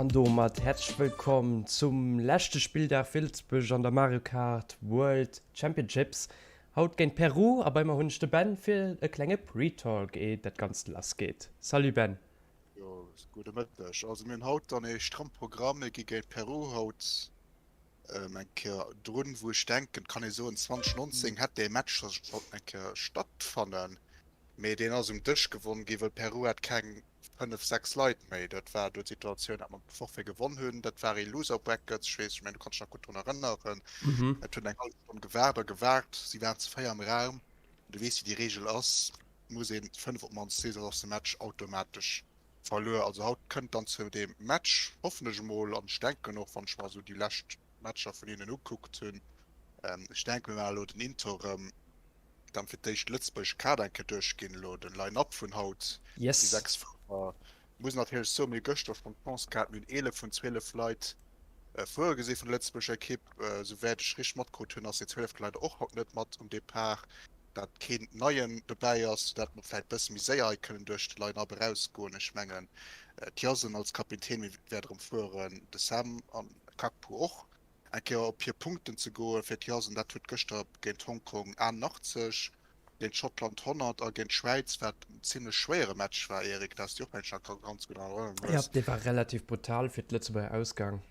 An domat häerzlech wëllkomm zum leschte Spilldag fir Lëtzebuerg an der Mario Kart World Championships. Haut géint Peru a bei mer hunn ech de Ben fir e klenge Pre-Talk ee dat Ganzt lass geet. Salut Ben. Jo, gudde Mëtteg. Also mir hunn haut dann ee stramm Programm. Mir gi géint Peru haut eng Kéier drun, wou ech denken, kann ee soen 2019 hätt dee Match scho sollten eng Kéier stattfannen, mee deen ass um Dësch gewonn gi well Peru hat keng 5, 6 Leit méi. Dat war do d'Situatioun, dat mer Forfait gewonn hunn. Dat war ee Loser Bracket. Ech weess, ech mengen, du kanns dech nach gutt drun erënneren. Et huet eng hallef Stonn gewaart a gewaart. Si waren ze 4 am Raum. Du weess, wéi déi Reegel ass, muss een 5 op d'mannst sinn, soss ass de Match automatesch verluer. Also haut kënnt dann zu deem Match, hoffen ech emol, an ech denken och, wann ech mer esou déi lescht Matcher vun hinnen ukuckt hunn, ech denken, mir maachen elo den Intro erëm. Dann fir d'éischt lëtzebuergesch Kader eng Kéier duerchginn, elo den Line-Up vun haut, déi Yes. 6 Fuerer. Muss natierlech soen, mir hu gëschter schonn d'Chance gehat, mir hunn 11 vun 12 Leit fuere gesi vun der lëtzebuergescher Ekipp. Souwäit ech richteg matkrut hunn, ass deen 12 leider och haut net mat um Depart, dat keen Neien dobäi ass, soudatt mer vläit bësse méi séier hei kënnen duerch de Line-Up erausgoen. Ech mengen d'Jasen als Kapitän wäert erëm fueren, de Sam an Kakpu och. Eng Kéier op hir Punkten ze goen fir d'Jasen, dat huet gëschter géint Hongkong 81, géint Schottland 100 a géint d'Schwäiz, wat en zimlech schwéiere Match war, Eric, dat s de och mengen ech nach ganz gutt an Erënnerung Jo, hues. dee war relativ brutal fir d'Lëtzebuerger Ausgang.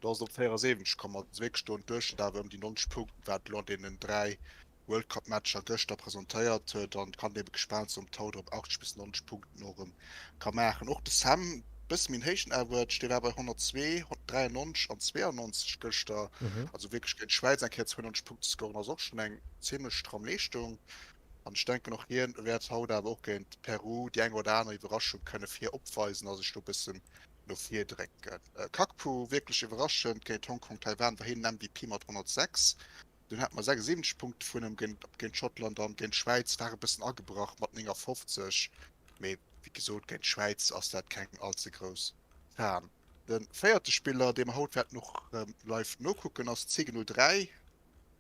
Do ass et op 74 komm, also wierklech do en Duerchschnëtt awer ëm déi 90 Punkten, wat elo an deenen 3 World Cup Matcher gëschter presentéiert huet an kann ebe gespaant sinn, ob d'Haut op 80 bis 90 Punkten och erëm ka maachen. Och de Sam, bësse méi en héijen Average, dee war bei 102, 93 an 92 gëschter. Also wierklech géint d'Schwäiz eng Kéier 92 Punkte scoren ass och schonn eng zimmlech stramm Leeschtung. An ech denken och hien wäert haut awer och géint Peru déi eng oder aner Iwwerraschung kënne vir opweisen a sech do bëssen no vir drécken. Kakpu wierklech iwwerraschend géint Hong Kong Taiwan war hien den MVP mat 106. Dunn hate mer 76 Punkte vun em géint géint Schottland an géint d'Schwäiz war e bëssen agebrach mat 59, mee wéi gesot géint d'Schwäiz ass dat keng all ze grouss Schan. De véierte Spiller, dee mer haut wäerten och live nokucken, ass Zigel 03.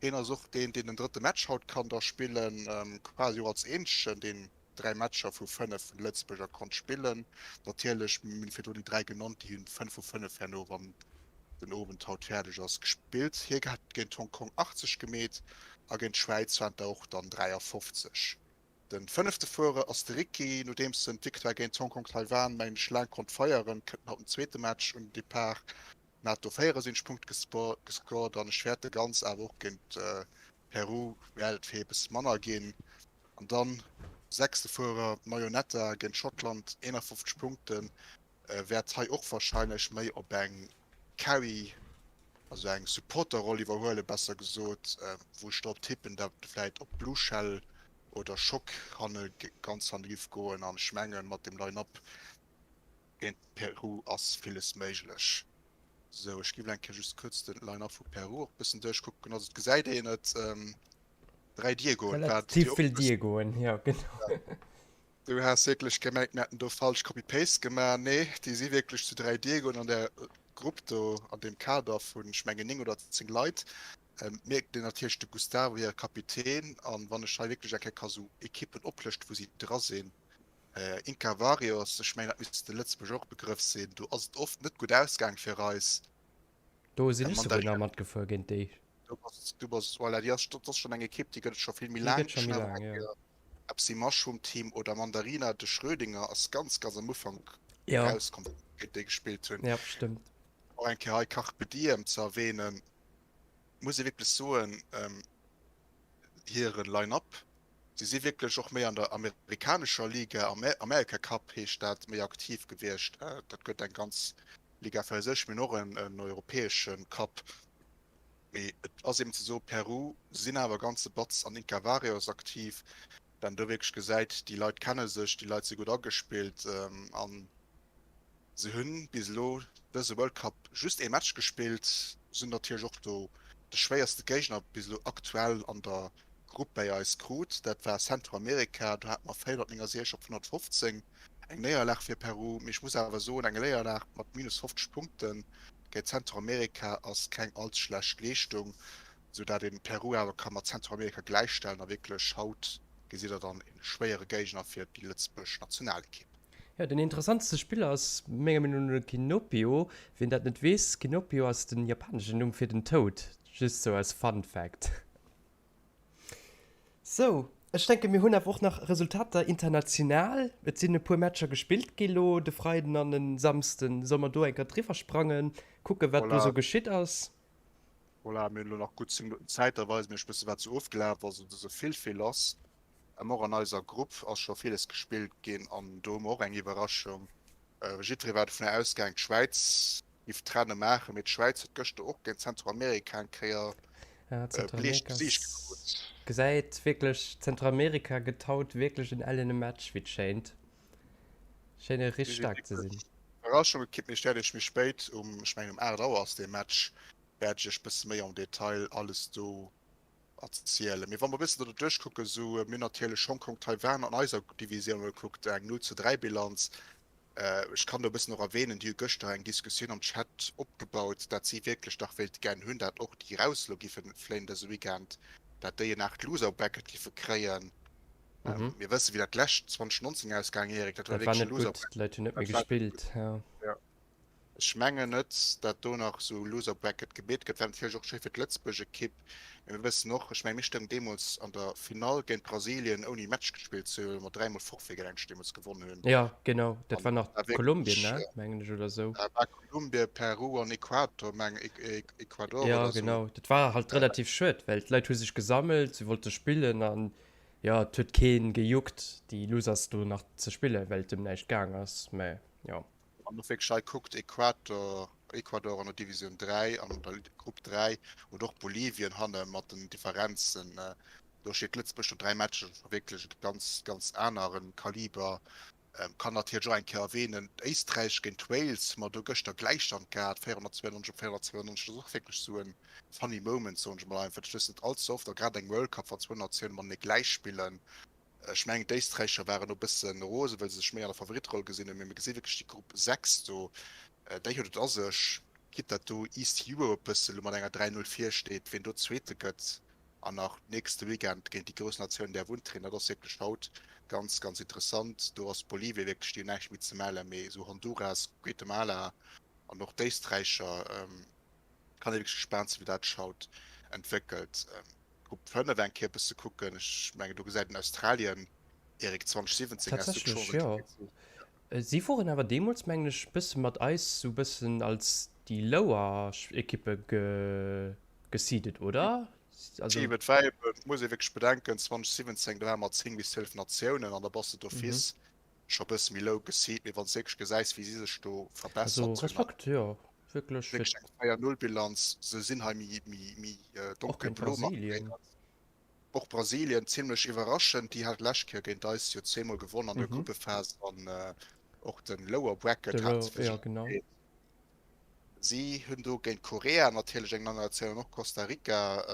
Hien ass och deen, deen den drëtte Match haut kann da spillen, quasi och als eenzegen, deen dräi Matcher vu 5 vun de Lëtzebuerger konnt spillen. Natierlech, mir hunn virdrun déi 3 genannt, déi hunn 5 vu 5 herno, wann den Owend haut fäerdeg ass, gespillt. Hie hat géint Hong Kong 80 gemeet a géint d'Schwäiz waren et der och dann 53. De fënnefte Fuerer ass de Ricky. Nodeems en d'Victoire géint Hong Kong Taiwan, mengen ech, laang konnt feieren, kënnt en haut den zweete Match un den Depart. En hat do 74 Punkte gescored an ech fäerte ganz awer och géint Peru wäert et fir hie bësse manner ginn. An dann sechste Fuerer Marionetta géint Schottland, 51 Punkten, wäert hei och warscheinlech méi op eng Carry, also eng Supporter-Roll iwwerhuelen, besser gesot, wou ech drop tippen, dat e vläit op Blue Shell oder Schock hanne ganz hanne giff goen. An ech mengen, mat deem Line-Up géint Peru ass villes méiglech. Sou, ech giff eng Kéier just kuerz den Line-Up vu Peru och bëssen duerchkucken. Also et gesäit een et, 3 Diegoen, wat Relativ vill Diegoen, jo genau. Du has wierklech gemengt mir hätten do falsch Copy-Paste gemaach. Nee, déi si wierklech zu 3 Diegoen an der Grupp do, an deem Kader vun, ech mengen, 9 oder 10 Leit. Mierkt een natierlech de Gustavo, hire Kapitän. An wann ech hei wierklech eng Kéier ka sou Ekippen oplëschten, wou si dra sinn, Inca Warriors, ech mengen dat misst de Lëtzebuerger och e Begrëff sinn, do ass et oft net gutt ausgaang fir eis. Do sinn ech souguer nach matgefuer géint déi. Du bass, du bass, voilà, déi ass, dat ass schonn eng Ekipp, déi gëtt et scho vill méi Déi laang. gëtt scho méi laang, jo. Epsi Mushroom Team oder Mandarina de Schrödinger ass ganz, ganz am Ufank Ja. erauskomm, wou mer géint déi gespillt hunn. Ja, stëmmt. Och eng Kéier hei Carpe Diem ze erwähnen, muss ee wierklech soen, hiren Line-Up, si si wierklech och méi an der amerikanescher Liga, America Cup heescht dat, méi aktiv gewiescht. Dat gëtt eng ganz Liga fir sech, mir hunn och en europäesche Cup, mee et ass eben ze soen, Peru sinn awer e ganze Batz an Inca Warriors aktiv, dat do wierklech gesäit, déi Leit kenne sech, déi Leit si gutt agespillt an se hunn bis elo dëse World Cup just ee Match gespillt, sinn natierlech och do de schwéierste Géigner bis elo aktuell an der Grupp bäi eis krut, dat war Centroamerika, do hate mer 469 op 115. Eng Néierlag fir Peru, mee ech muss awer soen, eng Néierlag mat minus 50 Punkte géint Zentralamerika ass keng all ze schlecht Leeschtung, sou dat een Peru awer ka mat Zentralamerika gläichstellen a wierklech haut gesitt der dann e schwéiere Géigner fir déi lëtzebuergesch Nationalekipp. Jo, den interessantste Spiller ass menger Meenung no de Kinopio. Wien dat net weess, Kinopio ass den japaneschen Numm fir den Toad, just sou als Fun Fact. Sou, ech denken mir hunn awer och nach Resultater international. Et sinn e puer Matcher gespillt gi lo de Freiden an en Samsden. Solle mer do eng Kéier driwwer sprangen, kucken wat do Voilà. sou geschitt ass? Voilà, mir hunn elo nach gutt 10 Minutten Zäit, da weise mir iech e bësse wat sou ofgelaf ass. Et ass esou vill, vill lass. Och an eiser Grupp ass scho villes gespillt ginn an do hu mer och eng Iwwerraschung. Jiddweree war dovunner ausgaangen, d'Schwäiz giff d'Renne maachen, mee d'Schwäiz huet gëschter och géint Zentralamerika eng Kéier Ja, bleech Zentralamerika d'Gesiicht gekrut. gesäit wierklech, Zentralamerika gëtt haut wierklech en ellene Match, wéi et schéint. Schéine Si rich si staark ze wierklech sinn. Iwwerraschung ekipp, mee ech wäert iech méi spéit, um, ech mengen um 8 Auer ass dee Match, wäert ech iech bësse méi am Detail alles do erzielen. Mee wa mer e bëssen do duerchkucken, esou mir hunn natierlech Hongkong, Taiwan an eiser Divisioun elo gekuckt, eng 0 zu 3 Bilanz. Ech kann do e bëssen och erwähnen, déi hu gëschter eng Diskussioun am Chat opgebaut, dat si wierklech dach wéilte gären hunn, dat och déi raus elo giffe fléien dëse Weekend, dat déi en Aart Loser-Bracket giffe kréien. Mir wësse wéi dat d'lescht 2019 ausgaangen, Eric, dat war Dat war wierklech e net gutt, Loser-Bracket. d'Leit hunn net méi Dat war net gespillt, gutt, jo. jo. Ech mengen net, dat do nach esou Loser Bracket gemeet gëtt. War natierlech och schéi fir d'Lëtzebuerg Ekipp, mee mir wëssen och, ech mengen mir stoungen deemools an der Finall géint Brasilien ouni Match gespillt ze hunn, well mer 3 mol Forfait géint eng deemools gewonnen hunn. Jo genau, dat An war nach war wierklech, Kolumbien ne, mengen ech oder esou. dat war Kolumbien, Peru an Equator meng Ecuador Jo oder esou. genau, dat war halt relativ schued, well d'Leit hu sech gesammelt, si wollte spillen an jo et huet kee gejuckt déi Losers do nach ze spillen, well et ëm näischt gaang ass, mä jo. Wann och wierklech hei kuckt, Equator, Ecuador an der Divisioun 3, an der Grupp 3 oder och Bolivien hanne mat den Differenzen, do steet Lëtzebuerg no 3 Matcher scho wierklech e ganz, ganz anere Kaliber. Kann natierlech och eng Kéier erwähnen, Éisträich géint Wales hu mer do gëschter Gläichstand gehat, 492 op 492. Dat ass och wierklech esou e funny moment, soen ech emol einfach. Dat hues net all ze oft, a grad eng World Cup, wann zwou Natioune matenee gläich spillen. Ech mengen d'Éisträicher waren o bëssen rosen, well se sech méi an der Favoritteroll gesinn hunn, mee mir gesi wierklech déi Grupp 6 do, déi huet et a sech, quitte dat do East Europe bësse lo mat enger 3, 0 vir steet, wien do Zweete gëtt an nach nächste Weekend géint déi grouss Natioun däerf untrieden, dat ass wierklech haut ganz, ganz interessant. Do ass Bolivie wierklech, déi hunn näischt méi ze mellen, mee esou Honduras, Guatemala an och d'Éisträicher, kann ee wierklech gespaant sinn, wéi dat sech haut entwéckelt. Grupp 5 eng Kéier bësse kucken. Ech mengen do gesäit een Australien, Eric, 2017 has du Tatsächlech d'Chance jo. entwéckelt. Si woren awer deemools mengen ech bësse mat eis sou bëssen als déi lower Ekippe geseeded oder? Also. Team, et war eben, et muss ee wierklech bedenken, 2017 do ware mer 10 bis 12 Natiounen an da bass de d'office scho bësse méi low geseed, mee wann s de wierklech gesäis wéi si sech do Also verbessert hunn, Respekt, jo wierklech fir. Wierklech eng 4-0 Bilanz. Se sinn hei méi méi méi Och géint donkelblo Brasilien. markéiert. Och Brasilien zimlech iwwerraschend. Déi hat d'lescht Kéier géint eis jo zweemol gewonn an der Mhm. Gruppephas an och den Lower Bracket De haten Lower, se fir ja sech genau. entscheet. Si hunn do géint Korea natierlech eng Natioun an och Costa Rica.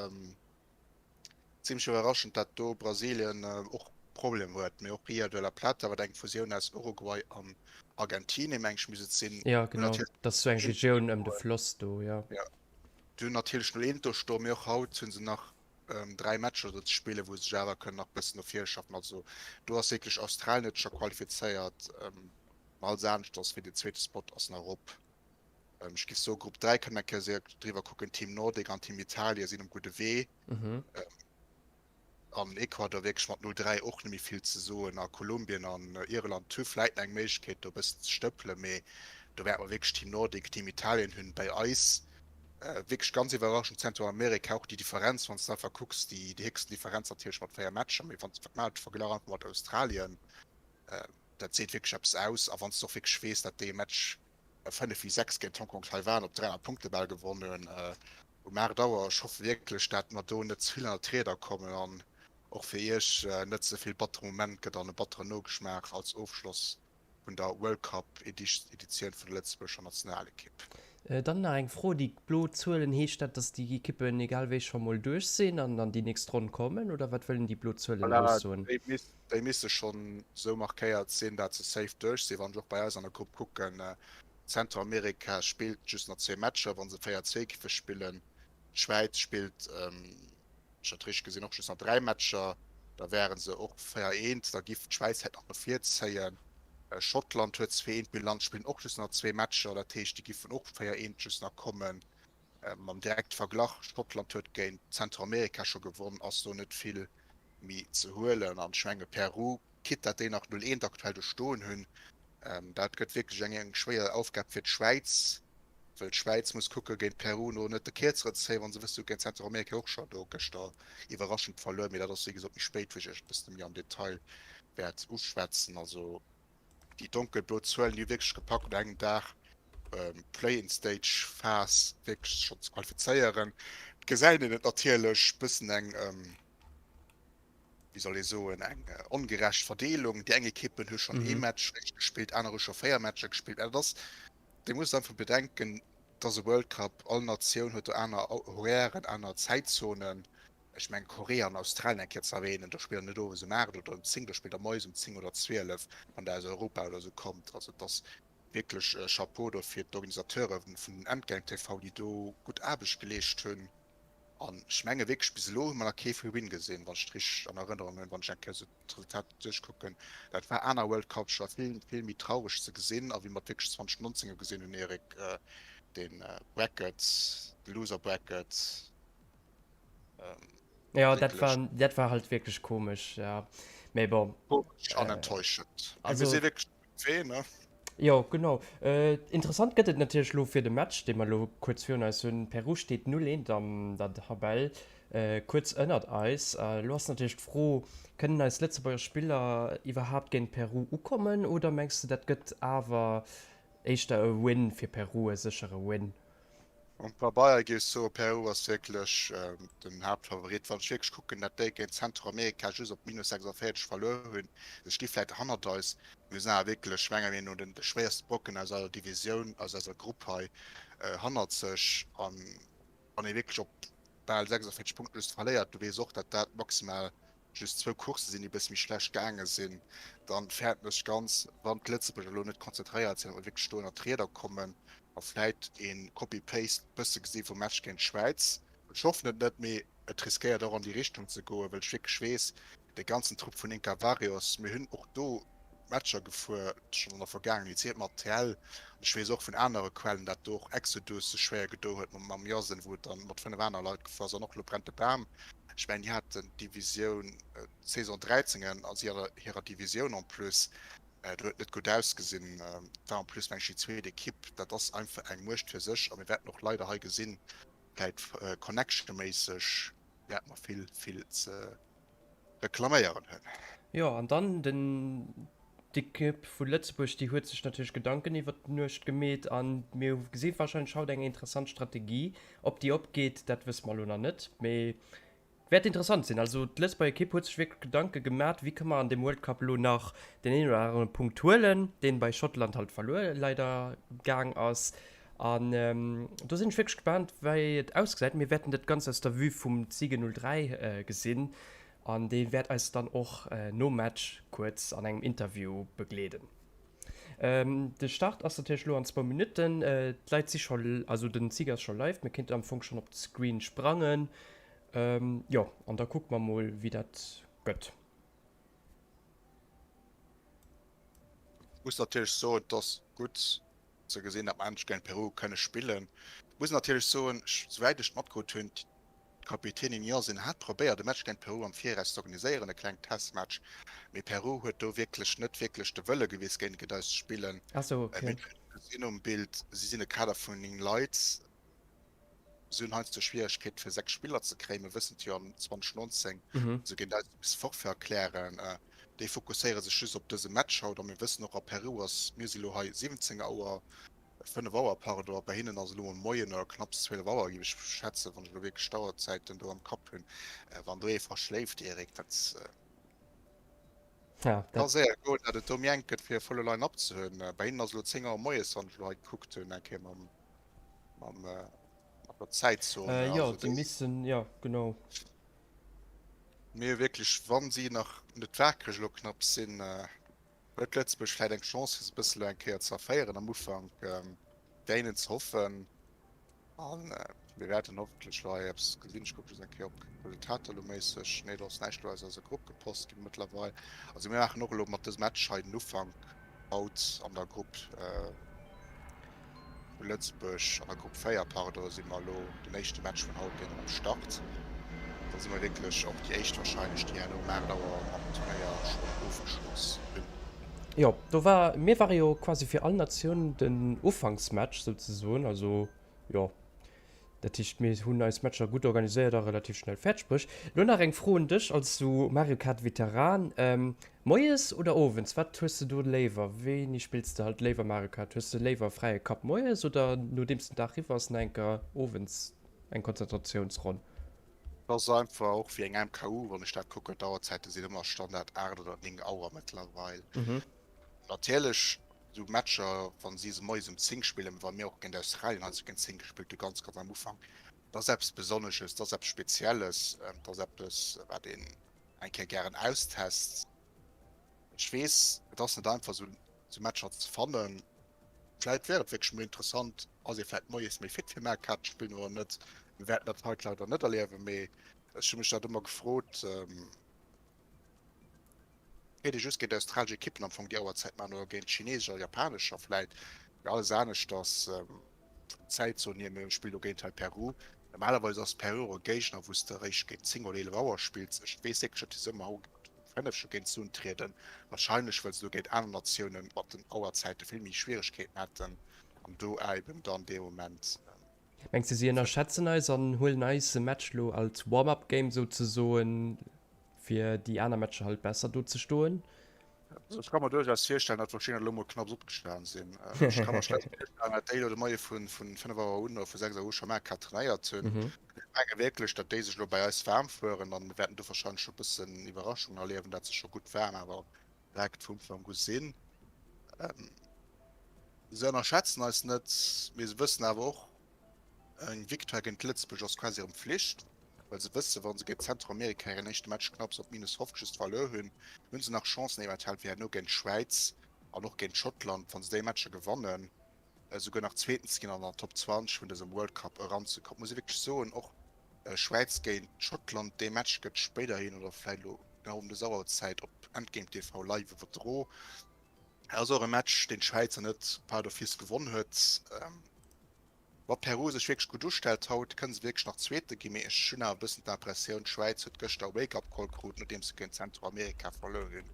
Zimlech iwwerraschend dat do Brasilien och Problem huet, mee och Rio de la Plata, wat eng Fusioun aus Uruguay an Argentinien meng ech muss et sinn, Jo hunn genau, natierlech dat ass sou eng 0-1 Regioun ëm de Floss do, jo. Jo, déi hunn natierlech 0-1 do stoen, mee och haut hu se nach 3 Matcher do ze spillen, wou se sech awer kënnen nach bëssen no vir schaffen. Also do ass wierklech Australien huet sech scho qualifizéiert, ma alles anescht ass fir den zweete Spot ass nach op. Ech géif soen, Grupp 3 kënne mer eng Kéier séier driwwer kucken. Team Nordic an Team Italie sinn um gudde Wee. An Ecuador wierklech mat 0-3 och net méi vill ze soen. A Kolumbien an Irland hu vläit nach eng Méiglechkeet, do e bëssen ze stëppelen. Mee do wäerte mer wierklech Team Nordic, Team Italien hunn. Bei eis wierklech ganz iwwerraschend Zentralamerika, och déi Differenz, wann s de einfach kucks, déi héchsten Differenz natierlech mat 4 Matcher. Mee wann s de de Verglach einfach mat Australien, dat seet wierklech eppes aus. A wann s de och wierklech weess, datt déi e Match 5 wéi 6 géint Hongkong Taiwan op 300 Punkte bal gewonnen hunn um 8 Auer. Ech hoffe wierklech dat mer do net ze vill ënner d'Rieder kommen an och fir iech net ze vill battere Moment gëtt an e batteren Nogeschmaach als Ofschloss vun der World Cup Editioun vun der lëtzebuergescher Nationalekipp. Dann nach eng Fro, déi blo Zuelen, heescht dat, dass déi Ekippen egal wéi scho mol duerch sinn an an déi nächst Ronn kommen oder wat wëllen déi blo Zuelen Voilà, aussoen? déi Déi misse schonn esou markéiert sinn, dat se safe duerch sinn. Wann ech och bei eis an der Grupp kucken, Zentralamerika spillt just nach zwee Matcher, wa se 4, 2 giffe spillen. D'Schwäiz spillt, wann ech dat richteg gesinn, och just nach 3 Matcher, da wäre se och 4, 1. Da giff d'Schwäiz hätt nach no vir zéien. Schottland huet 2 Eent Bilanz, spillen och just nach zwee Matcher, dat heescht déi giffen och 4 Eent just nach kommen. Mam direkte Verglach, Schottland huet géint Zentralamerika scho gewonn, ass do net vill méi ze huelen. An ech menge Peru, quitte dat déi nach 0 Eent aktuell do stoen hunn, dat gëtt wierklech eng eng schwéier Aufgab fir d'Schwäiz, wëll d'Schwäiz muss kucke géint Peru no net de Kierzeren ze zéien, wa se wëssen, se hu géint Zentralamerika och scho do gëschter iwwerraschend verluer. Mee dat ass wéi gesot méi spéit, wou ech iech e bëssen méi am Detail wäert uschwätzen. Also déi donkelblo Zuelen, déi hu wierklech gepackt un engem Dag Play-in-Stage Phas wierklech schonn ze qualifizéieren. Et gesäit een et natierlech bëssen eng, wéi soll ee soen, eng ongerecht Verdeelung. Déi eng Ekippen hu schonn ee Match réischt gespillt, aner hu scho 4 Matcher gespillt. Mä dat ass, Dir musst einfach bedenken, et ass e World Cup, all Natioun huet do aner Horairen, aner Zäitzonen. Ech mengen Korea an Australien eng Kéier ze erwähnen, do spillt der net owes um 8 oder um 10, do spillt der moies um 10 oder 12, wann der aus Europa oder esou kommt. Also et ass wierklech Chapeau do fir d'Organisateure vun den Endgame TV, déi do gutt Aarbecht geleescht hunn. An ech menge wierklech bis elo hu mer nach kee Free Win gesinn, wann ech et richteg an Erënnerung hunn, wann ech eng Kéier esou d'Resultater duerchkucken. Dat war aner World Cups scho vill, vill méi traureg ze gesinn, a wéi mer et wierklech 2019 gesinn hunn, Eric, dee Bracket, de Loser Bracket. Jo, dat war, dat war halt wierklech komesch, ja. Mee bon. Komesch an enttäuschend. Mee mir si wierklech op guddem Wee, ne? Jo, genau. Interessant gëtt et natierlech elo fir de Match, dee mer elo kuerz virun eis hunn. Peru steet 0, 1 an der Tabell, kuerz ënnert eis. Elo ass natierlech d'Fro, Kënnen eis Lëtzebuerger Spiller iwwerhaapt géint Peru ukommen oder mengs de, dat gëtt awer éischter e Win fir Peru, e séchere Win? Um Pabeier géif ech soen, Peru ass wierklech den Haaptfavorit. Wann ech wierklech kucken, dat déi géint Zentralamerika just op minus 46 verluer hunn, se sti vläit hannert eis, mee sinn awer wierklech menger Meenung no den de schwéierste Brocken aus eiser Divisioun, aus eiser Grupp hei hannert sech. An wann ee wierklech op bal 46 Punkte just verléiert, du weess och, dat dat maximal just zwou Coursse sinn, déi e bësse méi schlecht gaange sinn, dann fäerten ech ganz, wann d'Lëtzebuerger elo net konzentréiert sinn, datt mer wierklech do ënnert d'Rieder kommen a vläit e Copy-Paste bësse gesi vum Match géint d'Schwäiz. Ech hoffen et net, mee et riskéiert och an déi Richtung ze goen, well ech wierklech weess, dee ganzen Trupp vun Inca Warriors, mir hunn och do Matcher gefuer schonn an der Vergaangenheet, sief et mat TL, an ech weess och vun anere Quellen, dat do och Exodus sech schwéier gedo huet mam Jasen, wou et dann mat 5 aner Leit gefuer ass an och elo Brennt de Bam. Ech mengen, déi haten d'Divisioun, d'Saison 13 a si an hirer Divisioun en plus. Dat huet net gutt ausgesinn. Et war en plus, meng ech, déi zweet Ekipp. Dat ass einfach eng Muecht fir sech a mir wäerten och leider hei gesinn, vläit connectionméisseg wäerte mer vill, vill ze reklaméieren hunn. Jo, an dann den, d'Ekipp vu Lëtzebuerg, déi huet sech natierlech Gedanken iwwert d'Nuecht gemeet a mir gesi warscheinlech haut eng interessant Strategie. Ob déi opgeet, dat wësse mer elo nach net, mee wäert interessant sinn. Also d'Lëtzebuerger Ekipp huet sech wierklech Gedanke gemat, wéi kënne mer an deem World Cup elo nach deen een oder anere Punkt huelen, deen bei Schottland halt verluer leider gaang ass. An do sinn ech wierklech gespaant, wéi et ausgesäit. Mir wäerten dat Ganzt aus der Vue vum Ziege 03 gesinn an dee wäert eis dann och nom Match kuerz an engem Interview begleeden. De Start ass natierlech elo an zwou Minutten. D'Leit si scho, also den Ziege ass scho live, mir kéinten am Fong schonn op de Screen sprangen. Jo, an da kucke mer mol, wéi dat gëtt. Muss natierlech soen, et ass gutt ze gesinn, datt mer endlech géint Peru kënne spillen. Muss natierlech soen, souwäit ech et matkrut hunn, d'Kapitänin Jansen hat probéiert e Match géint Peru am Viraus ze organiséieren, e klengt Testmatch, mee Peru huet do wierklech net wierklech de Wëlle gewis géint eis ze spillen. Ach sou, okay. Mir hunn et gesinn um Bild, si sinn e Kader vun 9 Leit, si hunn heiansdo Schwieregkeete fir 6 Spiller ze kréien, mir wëssen et jo an 2019, also géint eis bis Forfait erklären. Déi fokusséiere sech just op dëse Match haut a mir wëssen och a Peru ass, mir si lo hei 17 Auer, 5 Auer pardon, a bei hinnen ass elo mol Moien oder knapps 12 Auer géif ech schätzen, wann ech elo wierklech d'Auerzäiten do am Kapp hunn. Wann do ee verschléift, Eric, dat ka séier goen, datt et do méi enk gëtt fir e volle Line-up ze hunn. Bei hinnen ass elo 10 Auer moies, wann ech elo hei gekuckt hunn eng Kéier mam mam mat der Zäitzon. Jo, déi missen, jo genau. Mee wierklech, wa si nach net waakreg elo knapps sinn, huet Lëtzebuerg vläit eng Chance, fir se e bësse elo eng Kéier ze erféieren am Ufank. Déinen ze hoffen. A mir wäerten hoffentlech elo hei eppes gesinn. Ech kucke just eng Kéier op d'Resultater elo méisseg. Nee, do ass näischt elo aus eiser Grupp gepost gi mëttlerweil. Also mir maachen och elo mat dësem Match hei den Ufank. Haut an der Grupp vu Lëtzebuerg, an der Grupp 4, pardon, si mer elo den éischte Match vun haut, deen am Start. Da si mer wierklech och déi éischt warscheinlech, déi herno um 8 Auer mam Turnéier schonn ofgeschloss hunn. Jo, do war, mir ware jo quasi fir all Natioun den Ufanksmatch souzesoen. Also jo, Dat heescht, mir hunn eis Matcher gutt organiséiert a relativ schnell fäerdeg bruecht. Elo nach eng Fro un dech als sou Mario Kart Veteran, Moies oder owends, wat hues de do léiwer? Wéini spills de halt léiwer Mario Kart? Hues de léiwer e fräie Kapp moies oder nodeems den Dag riwwer ass nach enker owends eng Konzentratiounsronn? Et ass einfach och wéi eng MKU, wann ech dat kucken, d'Auerzäite sinn ëmmer Standard 8 oder 9 Auer mëttlerweil. Natierlech Sou Matcher, wann si se moies um 10 spillen, wa mir och géint Australien heiansdo géint 10 gespillt hu ganz ganz am Ufank, dat ass eppes Besonnesches, dat ass eppes Spezielles, dat ass eppes, wat een eng Kéier gären austest. Ech weess, et ass net einfach sou sou Matcher ze fannen. Vläit wär et wierklech mol interessant, ass ee vläit moies méi fit fir Mario Kart ze spillen oder net. Mir wäerten dat haut leider net erliewen, mee ech hu mech dat ëmmer gefrot. Kéint ee just géint australesch Ekippen am Fong déi Auerzäit maachen oder géint chinesesch a japanescher vläit, mee alles aneschters vun Zäitzon hier, mir spillen do géint hei Peru. Normalerweis ass Peru och e Géigner, wou s de eréischt géint 10 oder 11 Auer spills. Ech weess wierklech net, wisou mer haut um 5 scho géint se untrieden. Warscheinlech well se do géint aner Natioune mat den Auerzäite vill méi Schwieregkeeten hätten an do eben dann dee Moment. Mengs de si ënnerschätzen eis an huelen eis e Match lo als Warm-up Game souzesoen fir déi aner Matcher halt besser do ze stoen? Ech ka mer duerchaus virstellen, datt verschiddener elo mol knapps opgestan sinn. Ech ka mer schlecht virstellen, datt déi elo de Moie vu 5 Auer un oder vu 6 Auer u scho Maarkart trainéiert hunn. Ech menge wierklech, datt déi sech elo bei eis waarm fueren an mir wäerten do warscheinlech scho e bëssen Iwwerraschungen erliewen, datt se scho gutt waarm awer direkt vum Ufank u sinn. Se ënnerschätzen eis net, mee se wëssen awer och, eng Victoire géint Lëtzebuerg ass quasi erëm Pflicht, well se wëssen, wa se géint Zentralamerika hiren éischte Match knapps op minus 50 just verluer hunn, hunn se nach Chancen eventuell fir herno géint d'Schwäiz an och géint Schottland, wa se déi Matcher gewannen, esouguer nach Zweeten ze ginn an an d'Top 20 vun dësem World Cup eranzekommen. Muss ee wierklech soen, och Schwäiz géint Schottland, dee Match gëtt spéiderhin oder vläicht elo genau ëm des Auerzäit op Endgame TV live iwwerdro. Ass och e Match, deen d'Schwäizer net par d'office gewonn huet. Wa Peru sech wierklech gutt ustellt haut, kënne se wierklech nach Zweete ginn, mee ech hunn awer e bëssen d'Impressioun, d'Schwäiz huet gëschter e Wake-up Call krut, nodeems se géint Zentralamerika verluer hunn,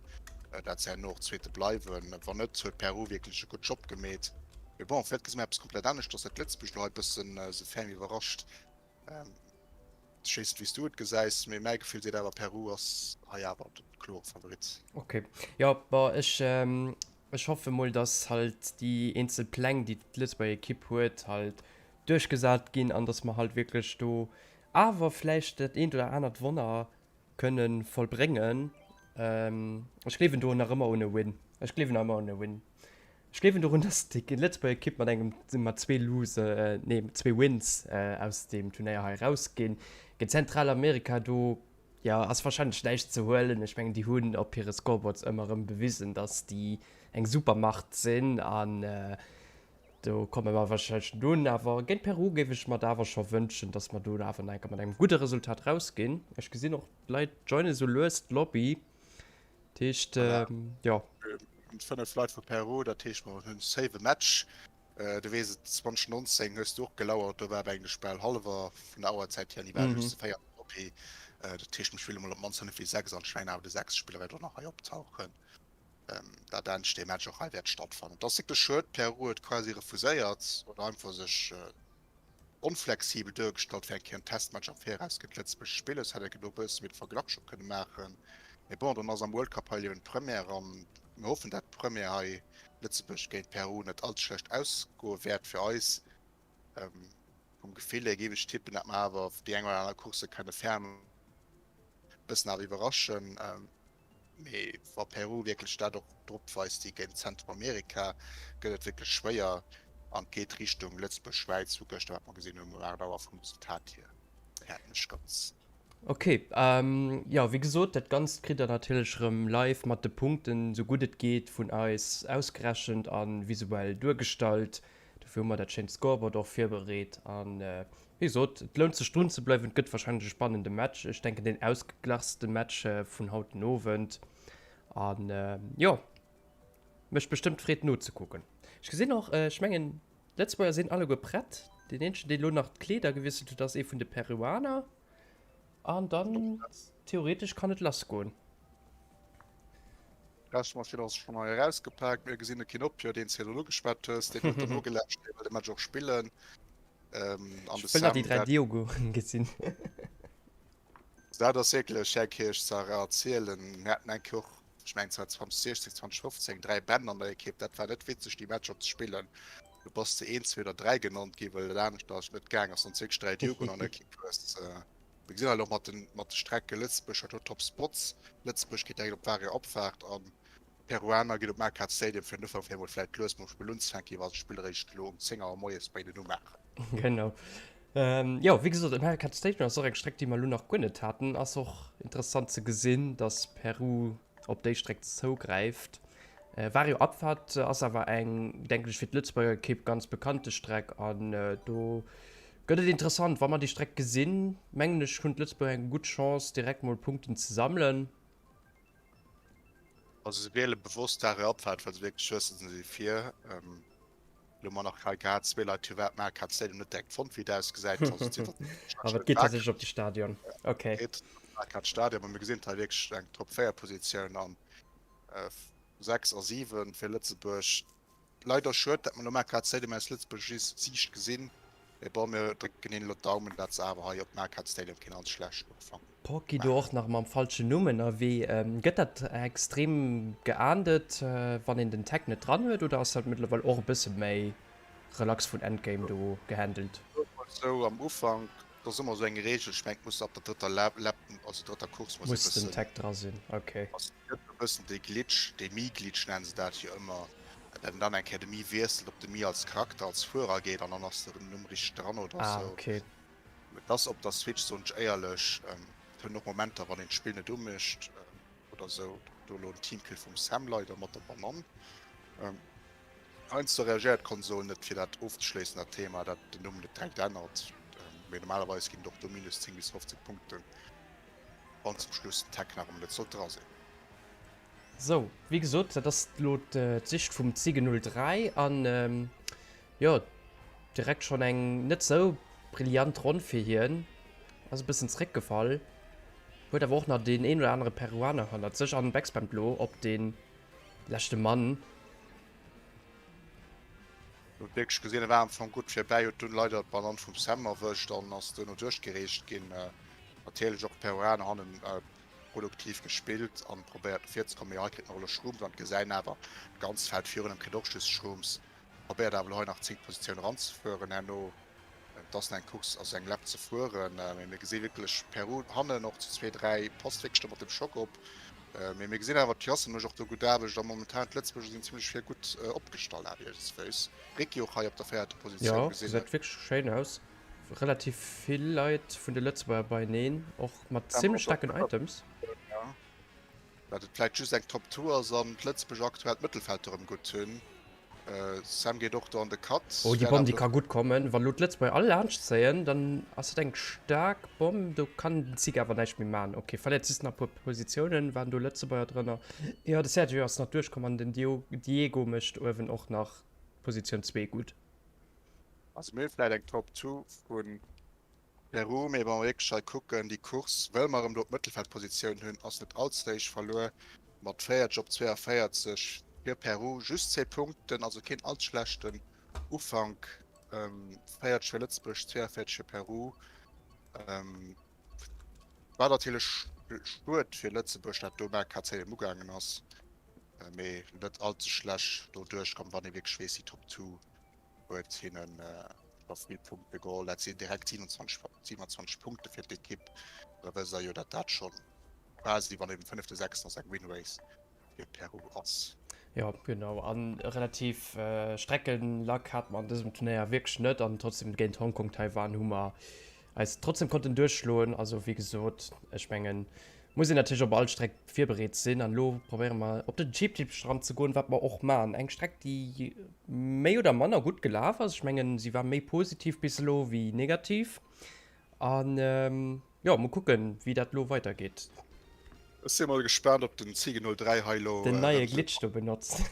dat se herno och Zweete bleiwen. Wann net, huet Peru wierklech e gutt Job gemeet. Mee bon, vläicht gesi mer eppes komplett aneschters, dat Lëtzebuerg elo hei e bëssen se ferm iwwerrascht. Ech weess net wéi s du et gesäis, mee mäi Gefill seet awer Peru ass hei awer de klore Favorit. Ok, jo bon ech ech hoffe mol dass halt déi eenzel Pläng déi d'Lëtzebuerger Ekipp huet halt duerchgesat ginn an dass mer halt wierklech do awer vläicht dat eent oder anert Wonner kënne vollbréngen. Ech gleewen do nach ëmmer un e Win. Ech gleewen nach ëmmer un e Win. Ech gleewen dorun, dass déi Lëtzebuerger Ekipp mat engem, mat zwee Lose, nee, zwee Wins aus deem Turnéier hei erausginn. Géint Zentralamerika, do, jo, ass warscheinlech näischt ze huelen. Ech mengen, déi hunn op hire Scoreboards ëmmer erëm bewisen, dass déi eng Supermacht sinn an do komme mer warscheinlech net un. Awer géint Peru géif ech mer et awer scho wënschen, dass mer do awer nach eng Kéier mat engem gudde Resultat rausginn. Ech gesinn och, d'Leit joine sou lues d'Lobby. Dat heescht, jo. 5 Leit vu Peru, dat heescht mer hunn safe e Match. Du weess et, 2019 hues du och gelauert, do war awer eigentlech bal hallwer vun der Auerzäit hier an déi war just zu 4 an der Lobby. Dat heescht, mir spille mol op d'mannst 5 wéi 6 an ech mengen awer de 6 Spiller wäert och nach hei optauchen, dat endlech dee Match och hei wäert stattfannen. Et ass wierklech schued, Peru huet quasi refuséiert oder einfach sech onflexibel duergestallt fir eng Kéier en Testmatch am Viraus géint Lëtzebuerg ze spillen. Soss hätt een do e bësse méi de Verglach scho kënne maachen. Mee bon, dann ass am World Cup hei eben d'Première an mir hoffen, dat d'Première hei Lëtzebuerg géint Peru net allze schlecht ausgoe wäert fir eis. Vum Gefill hier géif ech tippen, dat mer awer déi eng oder aner Course kënne ferm e bëssen awer iwwerraschen. Mee wa Peru wierklech dat och drop weist wéi géint Zentralamerika, gëtt et wierklech schwéier an et geet Richtung Lëtzebuerg-Schwäiz, wou gëschter, wat mer gesinn hunn, um 8 Auer vum Resultat hier wäerten ech ganz. Ok, jo wéi gesot, dat Ganzt kritt der natierlech erëm live mat de Punkten, sou gutt et geet, vun eis ausgerechent a visuell duergestallt. Dofir hu mer dat schéint Scoreboard och virbereet an Wéi gesot, et lount sech drun ze bleiwen. Et gëtt warscheinlech e spannende Match. Ech denken deen ausgeglachste Match vun haut den Owend. An jo. Mécht bestëmmt Freed nozekucken. Ech gesinn och, ech mengen d'Lëtzebuerger sinn alleguer prett. Deen eenzegen deen elo nach d'Kleeder gewiesselt huet ass ee vun de Peruaner. An dann theoretesch kann et lass goen. D'Wäschmaschinn ass schonn hei erausgepaakt. Mir gesinn de Kinopio, deen s de virdrun ugeschwat hues, deen huet dann nogeläscht, dee wëll de Match och spillen. An de Ech wëll nach déi 3 Diogoen gesinn. Dat ass wierklech, Här Kirsch, ze erzielen. Mir haten eng Kéier och, ech mengen et war 2016, 2015, 3 Bänn an der Ekipp. Dat war net witzeg, déi Matcher ze spillen. Du bass zu een, zwee oder dräi genannt ginn, well et aneschters net gaang ass, wann s de wierklech 3 Diogoen an der Ekipp hues. Mir gesinn hei och mat den, mat de Strecke, Lëtzebuerg huet do Top Spots. Lëtzebuerg geet direkt op Varia Opfaart an d'Peruaner ginn op Marquardt Stadium fir den Ufank fir emol vläit lues mam Spill unzefänken, wa se d'Spill eréischt elo um 10 Auer moies bei hinnen umaachen. Genau. Jo, wéi gesot, Marquardt Stadium ass och eng Streck, déi mer elo nach guer net haten. Ass och interessant ze gesinn, dass Peru op déi Streck zougräift. Vario Abfahrt ass awer eng, denken ech, fir d'Lëtzebuerger Ekipp ganz bekannte Streck an do gëtt et interessant. Wa mer déi Streck gesinn, mengen ech, hunn d'Lëtzebuerger eng gutt Chance, direkt mol Punkten ze sammelen. Also se wiele bewosst Vario Abfahrt, well se wierklech wëssen, se si vir. Elo mer nach hei gehat, zwee Leit hu wat Marquardt Stadium net direkt fonnt, wéi et ausgesäit. Also et sinn Awer et geet tatsächlech op de Stadion. Okay. Geet Marquardt Stadion, ma mir gesinn et hei wierklech eng Top 4 Positioun an 6 a 7 fir Lëtzebuerg. Leider schued, dat mer elo Marquardt Stadium aus Lëtzebuerger Siicht gesinn. Mee bon, mir drécken hinnen elo d'Daumen, dat se awer hei op Marquardt Stadium keen all ze schlechten Ufank Poki do och nach mam falschen Numm ënnerwee. Gëtt dat extrem geahndet, wann een den Tag net dran huet, oder ass dat mëttlerweil och e bësse méi relax vun Endgame do gehandelt? Sou am Ufank, et ass ëmmer esou eng Reegel, ech mengen et muss ab der drëtter Lap, also drëtter Course muss e bëssen. Muss den Tag dra sinn, ok. Also et gëtt e bëssen dee Glitch, dee Mii-Glitch nennen se dat jo ëmmer, dat een dann eng Kéier de Mii wiesselt, op de Mii als Charakter, als Fuerer geet an dann ass den Numm richteg dran oder sou. Ah ok. Et ass op der Switch, soen ech éierlech, et hunn och Momenter wann een d'Spill net umécht oder sou, do elo en Teamkill vum Sam leider mat der Banann. Heiansdo reagéiert d'Konsol net fir dat ofzeschléissen dat Thema, dat den Numm net direkt ännert, mee normalerweis ginn et och do minus 10 bis 15 Punkten wann zum Schluss den Tag nach emol net sollt dra sinn. Sou, wéi gesot, dat ass elo d'Sicht vum Ziege 03 an jo, direkt schonn eng net sou brillant Ronn fir hien. Ass e bëssen zréckgefall, huet awer och nach deen een oder anere Peruaner hannert sech an backspammt elo op dee leschte Mann. Huet wierklech gesinn, e war am Fong gutt virbäi, huet dunn leider d'Banann vum Sam erwëscht an ass duerno duerchgereecht ginn. Natierlech och d'Peruaner hannen produktiv gespillt an probéiert no vir ze kommen, mee hei kritt en och elo Shrooms an gesäin awer d'ganz Feld virun em kritt och just Shrooms. Probéiert awer elo hei nach 10 Positioun eranzefueren herno. Et ass nach eng Course, also eng Lap ze fueren, mee mir gesi wierklech Peru hannen och zu zwee, dräi passt wierklech do mat dem Schock op. Mee mir gesinn awer d'Jassen mécht och do gutt Aarbecht a momentan d'Lëtzebuerger sinn zimmlech vir gutt opgestallt awer iergendswéis. Ricky och hei op der véierter Positioun Jo, gesinn. gesäit wierklech schéin aus. Relativ vill Leit vun de Lëtzebuerger beieneen, och mat zimmlech staarken Items. Dat et vläit just eng Top Two ass an d'Lëtzebuerger aktuell d'Mëttelfeld erëm gutt hunn. Sam geet och do an de Cut. Oh, déi Bomm déi ka gutt kommen. Wann elo d'Lëtzebuerger all laanscht zéien, dann ass dat eng staark Bomm. Do kann den Zig awer näischt méi man. Ok, verléiert just nach e puer Positiounen. Waren do Lëtzebuerger drënner? Jo, de Sergio ass nach duerchkomm an den Diego mécht uewen och nach d'Positioun zwee gutt. Also mir hu vläit eng Top Two vun Peru, mee wa mer wierklech hei kucken, déi Course, wëll mer erëm do d'Mëttelfeldpositioun hunn, ass net all ze héich verluer mat 40 op 42 fir Peru, just zwee Punkten, also keen all ze schlechten Ufank. 40 fir Lëtzebuerg, 42 fir Peru. War natierlech schued fir Lëtzebuerg, dat do bei KCM ugaangen ass, mee net all ze schlecht do duerchkomm, wann ee wierklech weess, déi Top Two huet hinnen scho vill Punkte geholl. Dat sinn direkt 27, 27 Punkte fir d'Ekipp. Da wësst der jo, datt dat schonn quasi, wann een um fënnefte, sechsten ass, eng Win-Race fir Peru ass. Jo, genau. A relativ Streckenlack hate mer an dësem Turnéier wierklech net. An trotzdem géint Hongkong, Taiwan hu mer eis trotzdem konnten duerchschloen. Also wéi gesot, ech mengen, muss een natierlech op all Streck virbereet sinn. An elo probéiere mer op den Cheap Cheap Strand ze goen, wat mer och maachen. Eng Streck déi méi oder manner gutt gelaf ass. Ech mengen, si war méi positiv bis elo wéi negativ. An jo, mol kucken, wéi dat elo weidergeet. Ech si mol gespaant, ob den Ziege 03 hei elo Den neie Glitch do benotzt.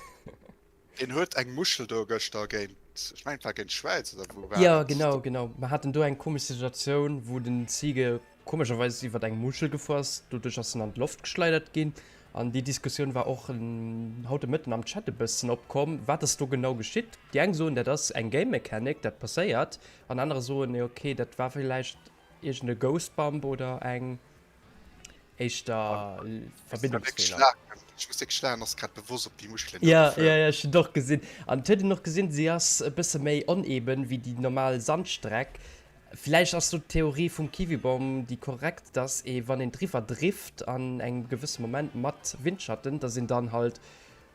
Deen huet eng Muschel do gëschter géint, ech mengen et war géint d'Schwäiz oder wou war Jo, genau, genau. Mer haten do eng komesch Situatioun, wou den Ziege komescherweis iwwert eng Muschel gefuer ass. Doduerch ass en an d'Loft geschleidert ginn. An déi Diskussioun war och haut de Mëtten am Chat e bëssen opkomm. Wat ass do genau geschitt? Déi eng soen, dat ass eng Game Mechanic, dat passéiert. An anerer soen, nee, okay, dat war villäicht iergend e Ghost Bump oder eng éischter Verbindungsfeeler. Ech muss wierklech laachen, ass grad bewosst op déi Muschelen do gefuer. Jo, jo, ech hunn et och gesinn. An et huet een och gesinn, si ass e bësse méi oneben wéi déi normal Sandstreck. Villäicht ass do d'Theorie vum Kiwibom déi korrekt, dass ee wann een driwwer drift an engem gewësse Moment mat Windschatten, dass een dann halt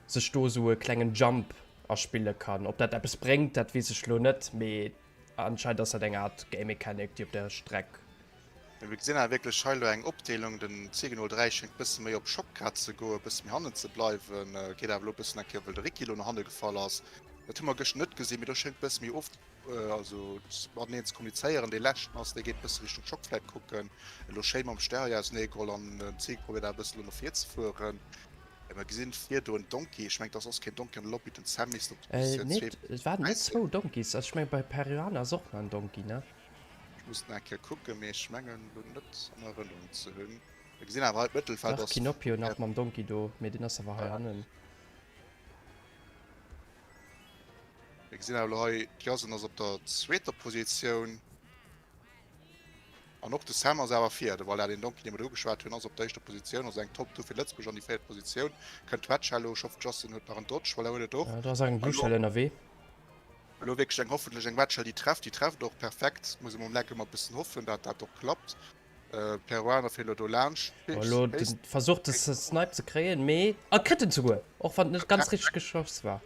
sech do esou e klengen Jump erspille kann. Ob dat eppes bréngt, dat weess ech lo net, mee anscheinend ass dat eng Art Game Mechanic déi op der Streck. Mee mir gesinn awer wierklech hei elo eng Opdeelung, den C03 schéngt bësse méi op Schock grad ze goen, e bësse méi hannen ze bleiwen, geet awer elo e bëssen eng Kéier, well de Ricky elo no hanne gefall ass. Dat hu mer gëschter net gesinn, mee do schéngt e bësse méi of, also mateneen ze kommunizéieren. Dee leschten ass, dee geet e bësse Richtung Schock vläit kucken, elo schéi mam Stereo auseneegeholl an den C probéiert awer e bësse elo no vir ze fueren. Mer gesinn vir do en Donkey, ech mengen et ass ass keen Donkey an der Lobby, den Sam misst op der Positioun 2 Nee, et waren net zwou Donkeys, also ech mengen bei Periana ass och nach en Donkey, ne? Ech muss nach eng Kéier kucken, mee ech mengen elo net an Erënnerung ze hunn. Mir gesinn awer hei d'Mëttelfeld Dach, ass. Kinopio nach mam Donkey do, mee deen ass awer hei hannen. Mir gesinn awer elo hei, d'Jasen ass op der zweeter Positioun. An och de Sam ass awer vir. De Voilà, deen Donkey, dee mer do ugeschwat hunn, ass op der éischter Positioun. Also eng Top Two fir Lëtzebuerg an déi véiert Positioun kënnt d'Wetschell elo. Ech hoffen, d'Jasen huet nach en Dodge. Voilà, huet et och. Do ass eng Blue Shell ënnerwee. Elo wierklech eng, hoffentlech eng Wetschell, déi trefft. Déi trefft och perfekt. Muss ee mam Leck ëmmer e bëssen hoffen, dat dat och klappt. Peruaner fir elo do laanscht. Elo de Versuch de Snipe ze kréien, mee a kritt en souguer, och wann et net ganz richteg geschoss war.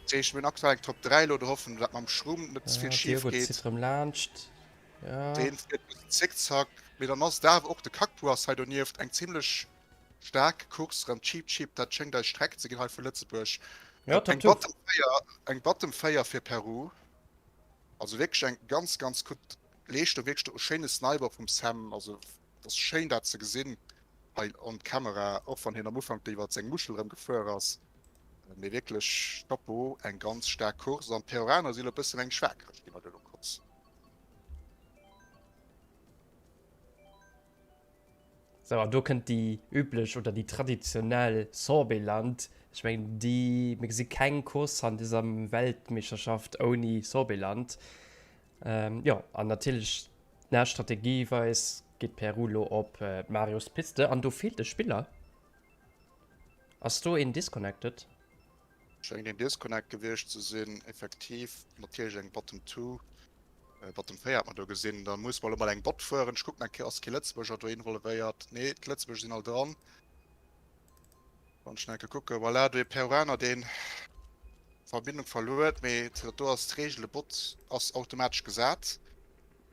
Dat heescht, mir hunn aktuell eng Top 3 elo. Do hoffen, dat mam Shroom net ze vill schif geet. Diego zitt erëm laanscht. Ja. Deen fiert e bëssen Zickzack. Mee dann ass et awer och, de Kakpu ass hei donieft, eng zimmlech staark Course erëm. Cheap Cheap, dat schéngt eis Streck ze ginn hei vu Lëtzebuerg. Ja, Top 2. Eng Bottom 4, eng Bottom 4 fir Peru. Also wierklech eng ganz, ganz gutt Leeschtung. Wierklech e schéine Sniper vum Sam. Also et ass schéin dat ze gesinn hei on Camera, och wann hien am Ufank do iwwert seng Muschel erëm gefuer ass. Mee wierklech Chapeau, eng ganz staark Course. An d'Peruaner si lo e bëssen eng schwaakreg ginn bei der Course. Sou, an do kënnt déi üblech oder déi traditionell Sorbetland. Ech mengen, déi, mir gesi keng Course an dëser Weltmeeschterschaft ouni Sorbetland. Ähm, jo, an natierlech, na, strategieweis geet Peru lo op d'Marios Piste an do feelt e Spiller. Ass do een disconnected? Schéngt een Disconnect gewiescht ze sinn, effektiv. Natierlech eng Bottom 2, Bottom 4 hat mer do gesinn. Da muss mer elo mat engem Bot fueren. Ech kucken eng Kéier, ass kee Lëtzebuerger do involvéiert? Nee, d'Lëtzebuerger sinn all dran. Wann ech nach eng Kéier kucken, voilà, do ee Peruaner, deen d'Verbindung verluer huet. Mee dat do ass d'Reegel, de Bot ass automatesch gesat.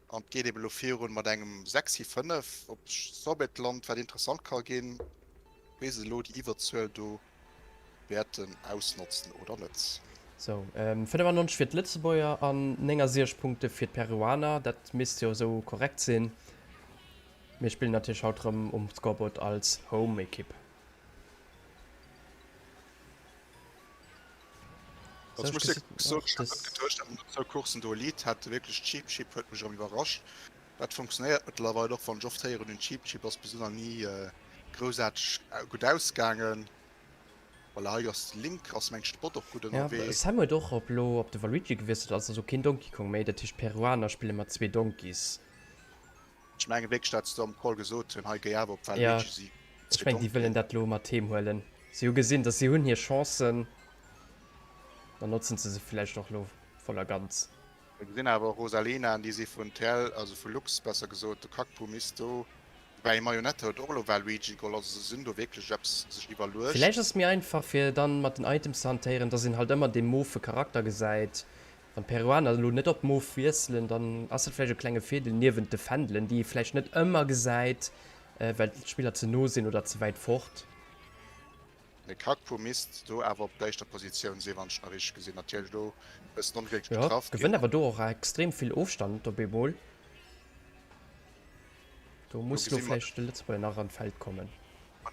An et geet eben elo virun mat engem 6 hi 5 op Sorbetland, wat interessant ka ginn, wéi se elo déi Iwwerzuel do wäerten ausnotzen oder net. Sou, 95 fir d'Lëtzebuerger an 69 Punkte fir d'Peruaner. Dat misst jo esou korrekt sinn. Mir spillen natierlech haut rëm um Scoreboard als Home-Ekipp. Also ech muss wierklech soen, ech hat net geduecht, datt mer no zwou Courssen do e Lead hätten. Wierklech, Cheap Chip huet mech erëm iwwerrascht. Dat funktionéiert mëttlerweil, och wann ech oft héieren hunn, Cheap Chip ass bis elo nach ni groussaarteg gutt ausgaangen. Voilà, hei ass de Link, ass mengt de Bot och gutt Ja, ënnerwee. Sam huet och op elo op de Waluigi gewiesselt, ass also keen Donkey Kong méi. Dat heescht d'Peruaner spille mat zwee Donkeys. Ech mengen wierklech dat se do am Call gesot hunn, hei géi awer op Ja, Waluigi, si ech mengen déi wëllen dat elo mat heem huelen. Si hu gesinn, datt si hunn hir Chancen, dann notzen se se vläicht och elo voll a ganz. Mir gesinn awer och Rosalina, an déi si vun TL, also vu Lux besser gesot, de Kakpu misst do, woubäi Marionette huet och elo Waluigi geholl, also se hunn do wierklech eppes sech iwwerluecht. Villäicht ass et méi einfach fir dann mat den Items ze hantéieren, dass een halt ëmmer dee mauve Charakter gesäit. Wann d'Peruaner elo net op mauve wiesselen, dann ass dat vläicht e klenge Virdeel niewent de Fändelen, déi ee vläicht net ëmmer gesäit, well d'Spiller ze no sinn oder ze wäit fort. De Kakpo misst do awer op der éischter Positioun sinn, wann ech nach richteg gesinn. Natierlech do e bëssen onglécklech Jo, getraff gewënnt ginn. awer do och extrem vill Ofstand op eemol. Do Do muss lo gesi mer vläicht de Lëtzebuerger nach an d'Feld kommen.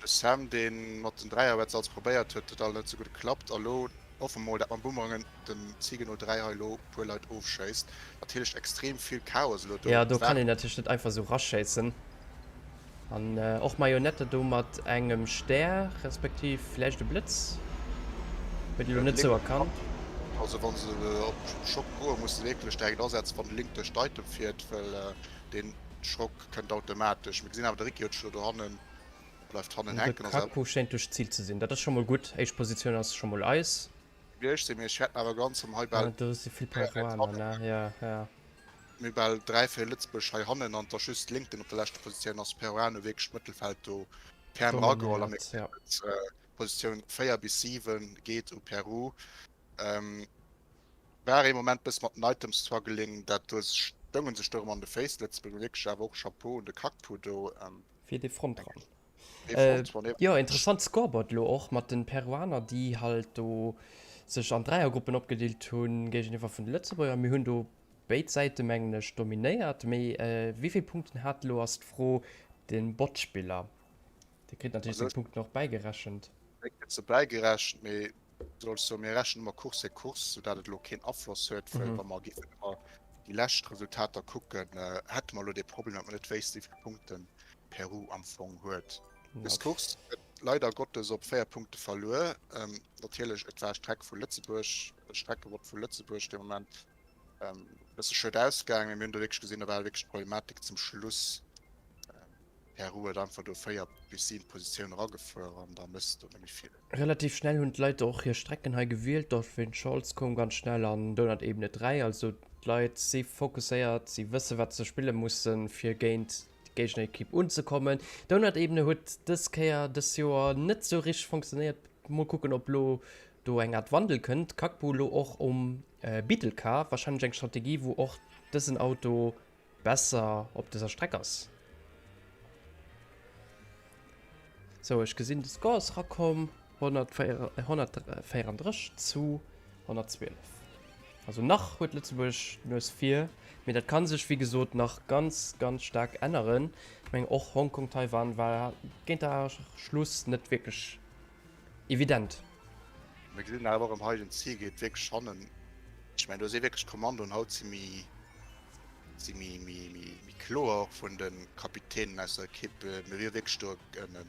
de Sam, dee mat den Dräierwetz alles probéiert huet, huet alt net sou gutt geklappt. A lo. Hoffe mol dat mam Boomerangen den Ziege no 3 hei elo puer Leit ofschéisst. Natierlech extrem vill Chaos elo do. Jo, do kann een natierlech net einfach sou raschéissen. An och Marionette do mat engem Stär, respektiv vläicht e Blëtz, huet ee lo net sou erkannt. Also wann se op Schock goen, muss se wierklech direkt asetzen wann de Link duerch d'Item fiert, well deen Schock kënnt automatesch. Mir gesinn awer de Ricky huet sech elo dohannen Bleift hannen De hänken, ass awer. Kaku schéint duerch d'Zil ze sinn. Dat ass scho mol gutt. Éischt Positioun ass scho mol eis. Gewiescht sinn, mee ech hätten awer ganz am hei bal. Do si vill Peruaner, ne? Jo, jo. Mir bal 3, 4 Lëtzebuerg hei hannen an et ass just Link, deen op der leschter Positioun ass. Peruaner hu wierklech d'Mëttelfeld do ferm erageholl a mir Dominéiert, jo. gesinn et, Positioun 4 bis 7 geet u Peru. War ee Moment bësse mat den Items struggling, dat do stounge sech do erëm an de Féiss. Lëtzebuerg wierklech awer och Chapeau un de Kakpu do. Fir dee Frontrun. Jo, interessant Scoreboard lo och mat den Peruaner, déi halt do sech an Dräiergruppen opgedeelt hunn géigeniwwer vun de Lëtzebuerger. Mir hunn do béid Säite mengen ech dominéiert, mee wéi vill Punkten hat elo ass d'Fro de Botspiller. Dee kritt natierlech seng Punkten och bäigerechent. Dee kritt se bäigerechent, mee soll ech soen, mir rechnen ëmmer Course fir Course, soudatt et elo keen Afloss huet, well wa mer géifen ëmmer déi lescht Resultater kucken, hätte mer elo dee Problem, datt mer net wéissten, wéi vill Punkte Peru am Fong huet. Dës Course gëtt leider Gottes op 4 Punkte verluer. Natierlech, et war Streck vu Lëtzebuerg, Streckewott vu Lëtzebuerg dee Moment, e bësse schued ausgaangen, mee mir hunn do wierklech gesinn, do war wierklech d'Problematik zum Schluss. Peru huet einfach do 4 bis 7 Positiounen eragefuer an da mëss do net méi vill. Relativ schnell hunn d'Leit och hir Strecken hei gewielt. Dolphin Shoals koum ganz schnell an Donut Ebene 3. Also d'Leit si fokusséiert, si wësse wat se spille mussen, fir géint d'Géignerekipp unzekommen. Donut Ebene huet dës Kéier, dës Joer net sou richteg funktionéiert. Mol kucken ob lo do eng Art Wandel kënnt. Kakbu lo och um Beetle Car, warscheinlech eng Strategie wou och dësen Auto besser op dëser Streck ass. Sou, ech gesinn de Score ass rakomm, 134 zu 112. Also nach huet Lëtzebuerg d'Nues vir, mee dat kann sech wéi gesot nach ganz ganz staark änneren. Ech mengen och Hongkong Taiwan war géint der Schluss net wierklech evident. Mir gesinn awer och erëm hei, den Ziel geet wierklech hannen. Ech mengen do si wierklech d'Kommandoen haut si méi si méi méi méi méi kloer och vun de Kapitänen aus der Ekipp. Mir hu jo wierklech do en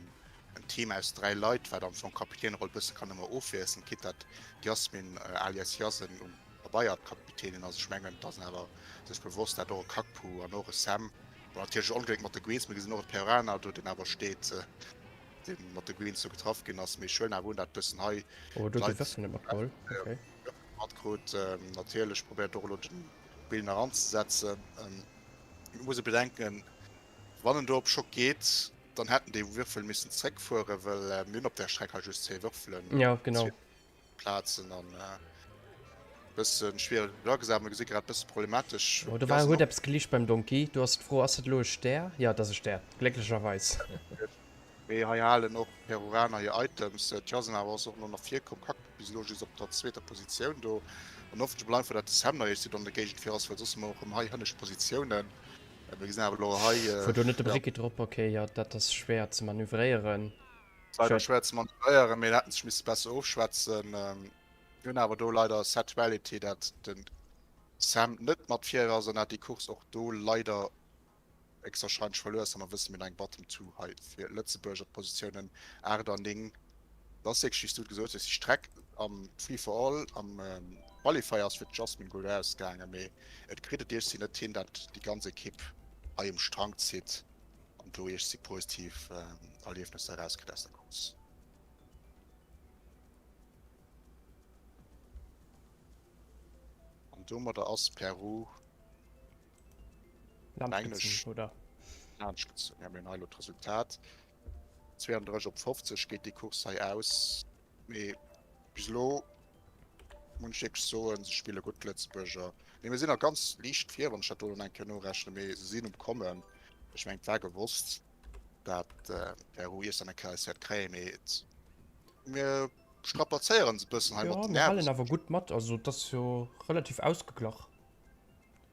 en Team aus 3 Leit, wat am Fong d'Kapitäneroll bësse kann ëmmer ofwiesselen, quitte dat d'Yasmin alias Yasen um Pabeier d'Kapitänin ass. Ech mengen, et ass awer sech bewosst, dat och e Kakpu an och e Sam, bon natierlech Ongléck mat de Greens, mir gesinn och e Peruaner do, deen awer steet, dee mat de Greens do getraff ginn ass, mee ech huelen awer un, dat bëssen hei Oh, do huet de Würfel net matgeholl, okay. Matkrut. Natierlech probéiert och elo den Bill nach anzesetzen. Et muss ee bedenken, wann en do op Schock geet, dann hätten déi Würfel missen zréckfueren, well mir hunn op där Streck hei just zwee Würfelen, Ja, genau. zwee Plazen an e bësse schwiereg agesat. Mir gesi grad bësse problematesch. Oh, do war, huet eppes geliicht beim Donkey. Do ass d'Fro, ass dat elo e Stär? Jo, et ass e Stär, glécklecherweis. Mee hei halen och d'Peruaner hir Items. D'Jasna ass och elo nach virkomm, Kaktus bis elo just op der zweeter Positioun do. An hoffentlech mol einfach dat de Sam nach eescht an der Géigend vir ass, well soss hu mer och erëm hei hënnescht Positiounen. Mir gesinn awer elo hei. Fuer do net de Bricky drop, ok, jo dat ass schwéier ze manövréieren. Leider schwéier ze manövréieren, mee hätten sech misse besser ofschwätzen. Mir hunn awer do leider Sad Reality, dat de Sam net mat vir ass an dat déi Course och do leider Héchstwahrscheinlech verluer ass, a mer wësse mir hunn eng Bottom Two hei fir Lëtzebuerg op d'Positiounen 8 an 9. Dat ass wierklech, wéi s du et gesot hues, déi Streck am Free for All, am Qualifier ass fir d'Jasmine Goulart ausgaangen, mee et kritt et iergsi net hin, dat déi ganz Ekipp hei um Strang zitt an do iergsi positiv Erliefnesser erauskritt aus der Course. An domadder ass Peru Laanscht oder? Laanscht gezunn, ja. Mir hunn hei elo d'Resultat. 32 op 50 geet déi Course hei aus. Mee bis elo muss ech wierklech soen, se spille gutt, d'Lëtzebuerger. Mee mir sinn nach ganz liicht vir, wann ech dat do elo nach eng Kéier norechnen. Mee se sinn um Kommen. Ech mengen, et war gewosst, dat Peru iergendwann eng Kéier eis wäert kréien. Mee et, mir strapazéieren se e bëssen hei mat den Jo, mir Nerven. halen awer gutt mat. Also et ass jo relativ ausgeglach.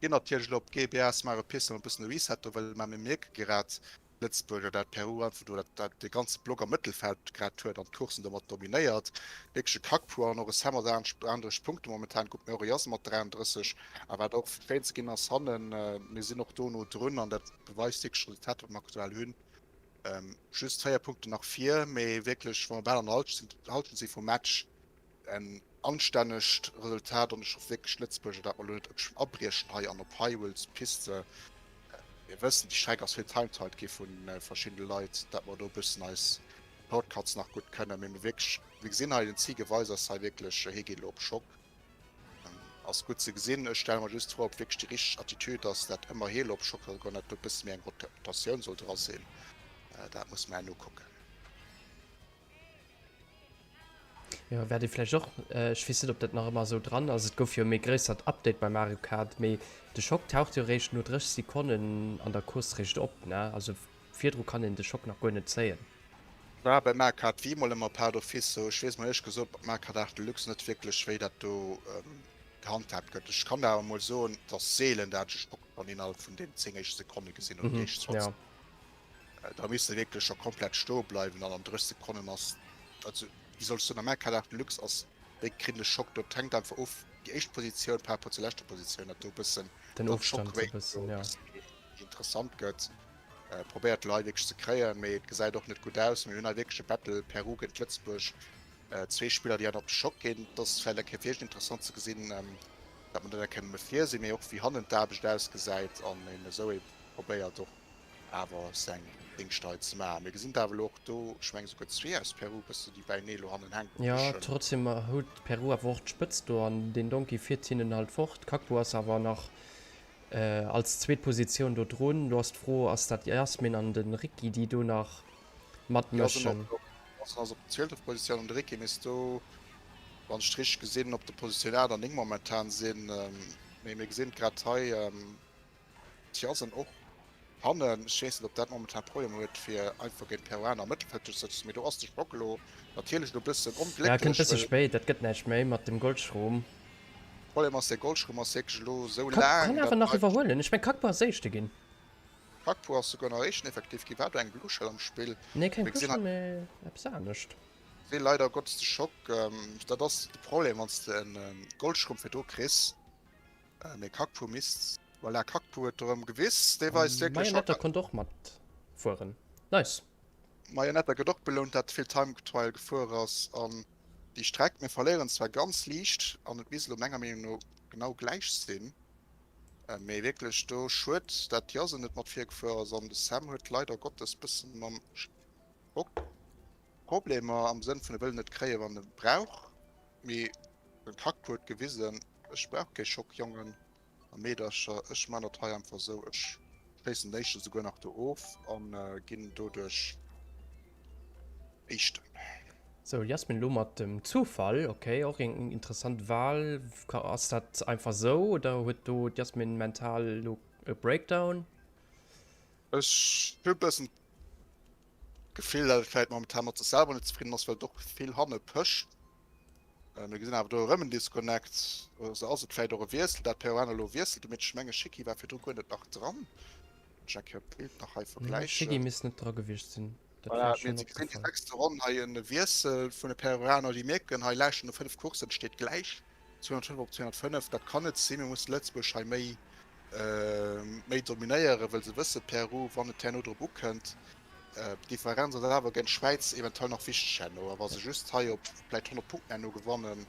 Ginn natierlech elo op GBS, maache Pisten e bëssen e Reset do, well mä mir mierke grad. Lëtzebuerger, dat Peru einfach do dat, dat de ganze Block am Mëttelfeld grad huet an d'Coursen domat dominéiert. Wierklech e Kackpour an och e Sam mat 31 Punkte momentan, gutt, mee och e Jasse mat 33. A wat och schéin ze ginn ass hannen, mir sinn och do no drun an dat beweist wierklech d'Resultat, wat mer aktuell hunn. Just 4 Punkten nach vir, mee wierklech, wa mer bal an der Halschent si vum Match, en anstännegt Resultat an ech hoff wierklech d'Lëtzebuerger dat mer elo net ëppchen abriechen hei an op Highwells Piste. Mir wëssen déi Streck ass vill timeteilt gi vu verschiddene Leit, dat mer do e bëssen eis Shortcuts nach gutt kënnen, mee mir wierklech mir gesinn hei den Zige weist eis hei wierklech hie geet elo op Schock. Ass gutt ze gesinn. Ech stelle mer just d'Fro ob wierklech déi richteg Attitude ass dat ëmmer hie elo op Schock soll goen, dat do e bësse méi eng Rotatioun soll dra sinn. Dat musse mer herno kucken. Jo, wäert ee vläicht och, ech weess net, ob dat nach ëmmer esou dran ass, et gouf jo e méi gréissert Update bei Mario Kart, mee de Schock taucht jo réischt no 30 Sekonnen an der Course réischt op, ne? Also virdru kann een de Schock nach guer net zéien. War bei Mario Kart Wii mol ëmmer part d'office sou. Ech weess mol éierlech gesot mat Mario Kart 8 Deluxe net wierklech wéi dat do gehandhaabt gëtt. Ech kann der awer mol soen, et ass seelen dat ech e Schock dann innerhalb vun den 10 éischte Sekonne gesinn oder déi éischt 20. Da misst e wierklech scho komplett stoe bleiwen an an 30 Sekonnen ass, also wéi soll ech soen, am Mario Kart 8 Deluxe ass wéi kritt e Schock do, et hänkt einfach of déi éischt Positioun par rapport zur leschter Positioun, dat do e bëssen Den dann Ofstand sou e bëssen, ja. méi interessant gëtt. Probéiert d'Leit wierklech ze kréien, mee et gesäit och net gutt aus. Mir hunn hei wierklech e Battle Peru géint Lëtzebuerg, zwee Spiller déi hannen op de Schock ginn. Et ass vläicht eng Kéier fir iech interessant ze gesinn, dat mer net eng Kéier nëmme vir sinn, mee och wéi hannen d'Aarbecht ausgesäit an een esou ee probéiert och awer seng Dingschter hei ze maachen. Mir gesinn et awer elo och do, ech mengen esouguer zwee aus Peru, e bësse déi bäinee elo hannen hänken. Jo, trotzdem huet Peru awer och d'Spëtzt do an deen Donkey fiert hinnen halt fort. Kakbu ass awer nach als zweet Positioun do drun. Do ass d'Fro, ass dat d'Yasmin an de Ricky déi do nach matmëschen? D'Yasmin ass op der zwielter Positioun an de Ricky misst do, wann ech et richteg gesinn, op der Positioun 8 an 9 momentan sinn. Mee mir gesinn et grad hei. Si ass en och hannen. Ech weess net, ob dat momentan Problemer huet, fir einfach géint d'Peruaner am Mëttelfeld duerchzesetzen, mee do ass de Schock elo natierlech elo e bëssen Ja, kënnt onglécklech, bësse well. spéit. Dat gëtt näischt méi mat dem Goldschrom. Problem ass, dee Goldschrom ass wierklech elo esou Kann, laang, kann awer dat nach iwwerhuelen. Ech meng, Kakpo ass Éischte ginn. Kakpo ass souguer nach Éischten effektiv ginn. War do eng Blue Shell am Spill? Nee, keng Mir Blue gesinn Shell, hei. mee eppes anescht. Si leider Gottes de Schock. Dat ass de Problem, wann s de e Goldschrom virdru kriss. Mee Kakpu misst, voilà, Kakpu huet erëm gewiss, dee weist wierklech. Marionette konnt och mat fueren, nice. Marionette gëtt och belount dat vill Time Trial gefuer ass an déi Streck. Mir verléieren zwar ganz liicht an et misst elo menger Meenung no genau gläich sinn, mee wierklech do schued dat d'Jase net mat virgefuer ass an de Sam huet leider Gottes bëssen mam Bock Problemer am Sënn vun e wëll en net kréien wann e brauch, mee den Kakpu huet gewisen, Ech brauch kee Schock, Jongen a Meedercher, ech man dat hei einfach esou, ech schéissen den éischte souguer nach do of a ginn doduerch éischten. Sou, Jasmin, elo mat dem Zufall, ok, och eng interessant Wahl. Ass dat einfach sou oder huet do d'Jasmin mental elo e Breakdown? Ech hu bëssen d'Gefill, dat et vläit momentan mat sech selwer net zefridden ass, well et och vill hanne pëscht. Mir gesinn awer do erëm en Disconnect. Also ass et vläicht och e Wiessel, dat Peruaner elo wiesselt. Mee ech menge Schicki war virdru guer net nach dran. Ech eng Kéier d'Bild nach hei vergläichen. Schicki misst net dra gewiescht sinn. Dat war schonn opgefall. Mir gesinn déi sechste Ronn hei e Wiessel vun de Peruaner. Déi mierken, hei lauschten no 5 Courssen, et steet gläich 205 op 205. Dat kann net sinn. Mir musse Lëtzebuerg hei méi méi dominéieren, wëll se wëssen, Peru, wann et herno drop ukënnt, D'Differenz ass awer géint d'Schwäiz eventuell nach wichteg herno. A wa se just hei op vläicht 100 Punkten herno gewannen,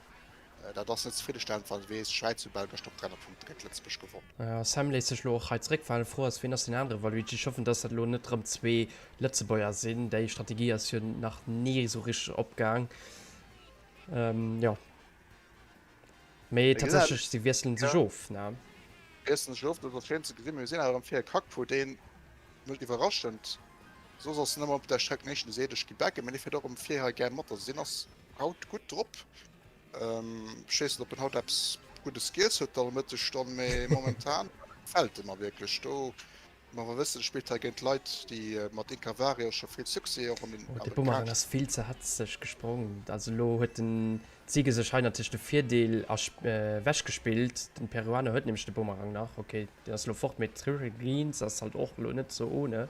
dat ass net zefriddestellend, wann ee weess, d'Schwäiz huet bal gëschter op 300 Punkte géint Lëtzebuerg gewonnen. Jo, Sam léisst sech elo och hei zeréckfalen. D'Fro ass, wien ass deen anere Waluigi? Ech hoffen, dass dat elo net erëm zwee Lëtzebuerger sinn. Déi Strategie ass jo nach ni esou richteg opgaang. Jo. Mee tatsächlech, si wiesselen sech of, ne? Wiesselen sech of, dat ass schéin ze gesinn. Mee mir sinn awer erëm fir e Kakpo, deen net iwwerraschend, soss ass en ëmmer op der Streck den éischten, dee seet, ech gi backen, mee dee fiert och erëm vir hei gär mat. Also deen ass haut gutt drop. Ech weess net, ob en haut eppes Guddes giess huet all Mëttesstonn, mee momentan gefält e mer wierklech do. Ma mer wëssen, e spillt hei géint Leit, déi mat Inca Vario scho vill Succès och an den Oh, de Boomerang ass vill ze hetzeg gesprong. Also elo huet den Ziege sech hei natierlech de Virdeel ewechgespillt. Den Peruaner huet nämlech de Boomerang nach. Ok, deen ass elo fort, mee d'Triple Greens ass halt och elo net sou ohne.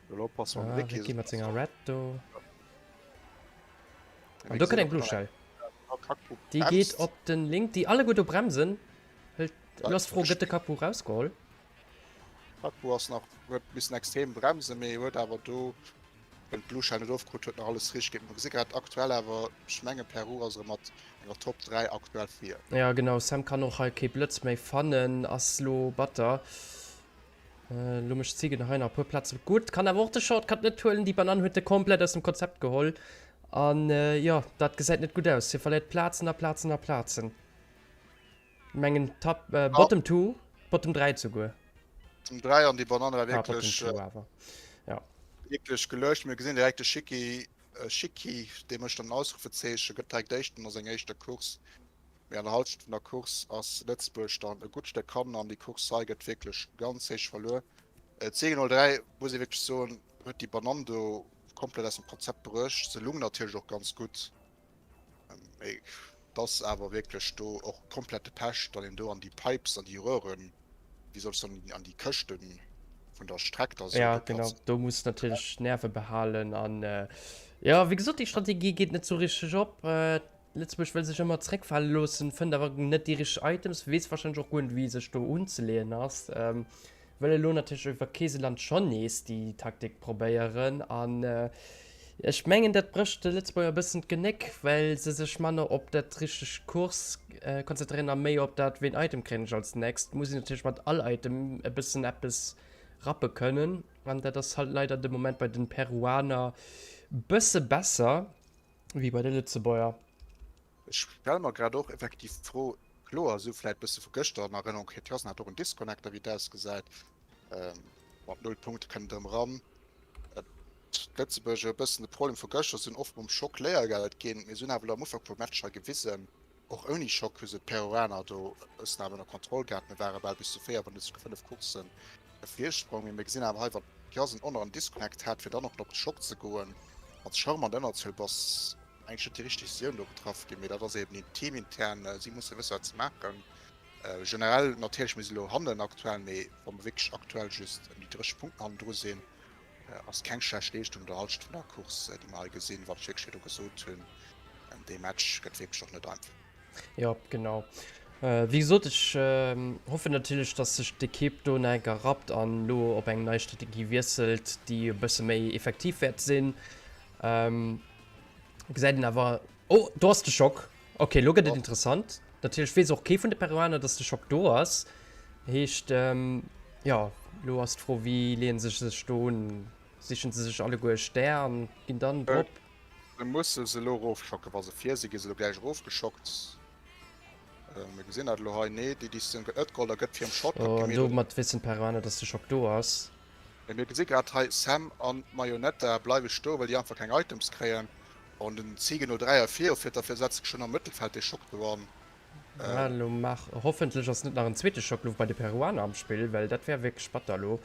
Elo oppassen mam Ricky. Ricky mat senger Red do. An do kënnt eng Blue Shell. Déi geet op den Link, déi alleguer do bremsen. Elo ass d'Fro, gëtt de Kapu rausgeholl? Kapu ass nach, huet missen extrem bremsen, mee huet awer do, well d'Blue Shell net ofkrut, huet nach alles richteg gemaach. Mer gesi grad aktuell awer, ech menge Peru ass erëm mat enger Top 3 aktuell vir. Jo genau, Sam kann och hei kee Blëtz méi fannen, ass lo batter. Lo mécht Zigen hei nach e puer Plaze gutt, kann awer och de Shortcut net huelen. Déi Banann huet e komplett aus dem Konzept geholl. An jo, dat gesäit net gutt aus. Hie verléiert Plazen a Plazen a Plazen. Mengen Top, Bottom 2, Bottom 3 souguer. Bottom 3 an déi Banann war wierklech, ah, Bottom 2 awer. Ja. Wierklech geluecht. Mir gesinn direkt de Schicki, Schicki, dee mécht dann en Ausrufezeechen, gëtt direkt Éischten a senger éischter Course. Mee an der Halschent vun der Course ass Lëtzebuerg dann e gutt Stéck hannen an déi Course hei gëtt wierklech ganz héich verluer. D'703, muss ee wierklech soen, huet déi Banann do komplett aus dem Konzept bruecht. Se lung natierlech och ganz gutt, mee et ass awer wierklech do och komplette Pech, datt een do an déi Pipes, an déi Röhren, wéi soll ech soen, an déi Këschte vun der Streck da sou Ja, genau, do muss natierlech d'Nerve behalen an jo, wéi gesot, déi Strategie geet net sou richteg op. Lëtzebuerg wëll sech ëmmer zréckfale loossen, fënnt awer net déi richteg Items, weess warscheinlech och guer net wéi sech do unzeleeën ass. Wëll elo natierlech iwwer Keeseland schonn nees déi Taktik probéieren an ech mengen dat brécht de Lëtzebuerger e bëssen d'Genéck, well se sech manner op dat richteg Course konzentréieren a méi op dat ween Item kréien ech als nächst. Muss een natierlech mat all Item e bëssen eppes rappe kënnen an dat ass halt leider de Moment bei den Peruaner bësse besser. Wéi bei de Lëtzebuerger. Ech stelle mer grad och effektiv d'Fro, kloer, esou vläit bësse vu gëschter an Erënnerung kritt, Jason hat och en Disconnector, wéi et ausgesäit, mat 0 Punkte kënnt et erëm eran. D'Lëtzebuerger hu e bëssen de Problem vu gëschter, se hunn oft mam Schock Léiergeld ginn, mee se hunn awer elo am Ufank vum Match hei gewisen, och ouni Schock hu se d'Peruaner do e bëssen awer ënner Kontroll gehat. Mir ware bal bis zu 4, wann net souguer 5 Courssen e Virsprong, mee mir gesinn awer hei, wann d'Jason och nach en Disconnect hat, fir dann och nach op de Schock ze goen, mat Charme an der Ënnerzuel bass eigentlech net déi richteg Decisioun do getraff ginn, mee dat ass eben teamintern, si musse wësse wat se maachen. Generell natierlech, mir si lo hannen aktuell, mee wa mer wierklech aktuell just ëm déi 30 Punkten hannendru sinn, ass keng schlecht Leeschtung an der Halschent vun der Course, déi mer hei gesinn. Wat ech wierklech virdu gesot hunn, dee Match gëtt wierklech och net einfach. Jo, genau. Wéi gesot, ech hoffen natierlech, dass sech d'Ekipp do nach eng Kéier rappt an elo op eng nei Strategie wiesselt, déi e bësse méi effektiv wäert sinn. Gesäit een awer, oh, do ass de Schock. Okay, elo gëtt et interessant. Natierlech weess och kee vun de Peruaner, dass de Schock do ass. Heescht, jo, elo ass d'Fro, wéi leeën se sech do un? Sichen se sech alleguer e Stär an ginn dann drop? Se musse se elo erofschocken. Wa se vir sinn, gi se elo gläich erofgeschockt. Mir gesinn dat elo hei. Nee, déi Decisioun gëtt net geholl. Da gëtt virum Shortcut Oh, an gemeet. domat wissen d'Peruaner, dass de Schock do ass. Mee mir gesi grad hei, Sam an d'Mayonetta bleiwe stoen, well déi einfach keng Items kréien. An den Zigen 03 a viru fiert, derfir setzt sech schonn am Mëttelfeld dee Schock do an. Ah, elo maach. Hoffentlech ass net nach en zweete Schock elo bei de Peruaner am Spill, well dat wär wierklech batter elo.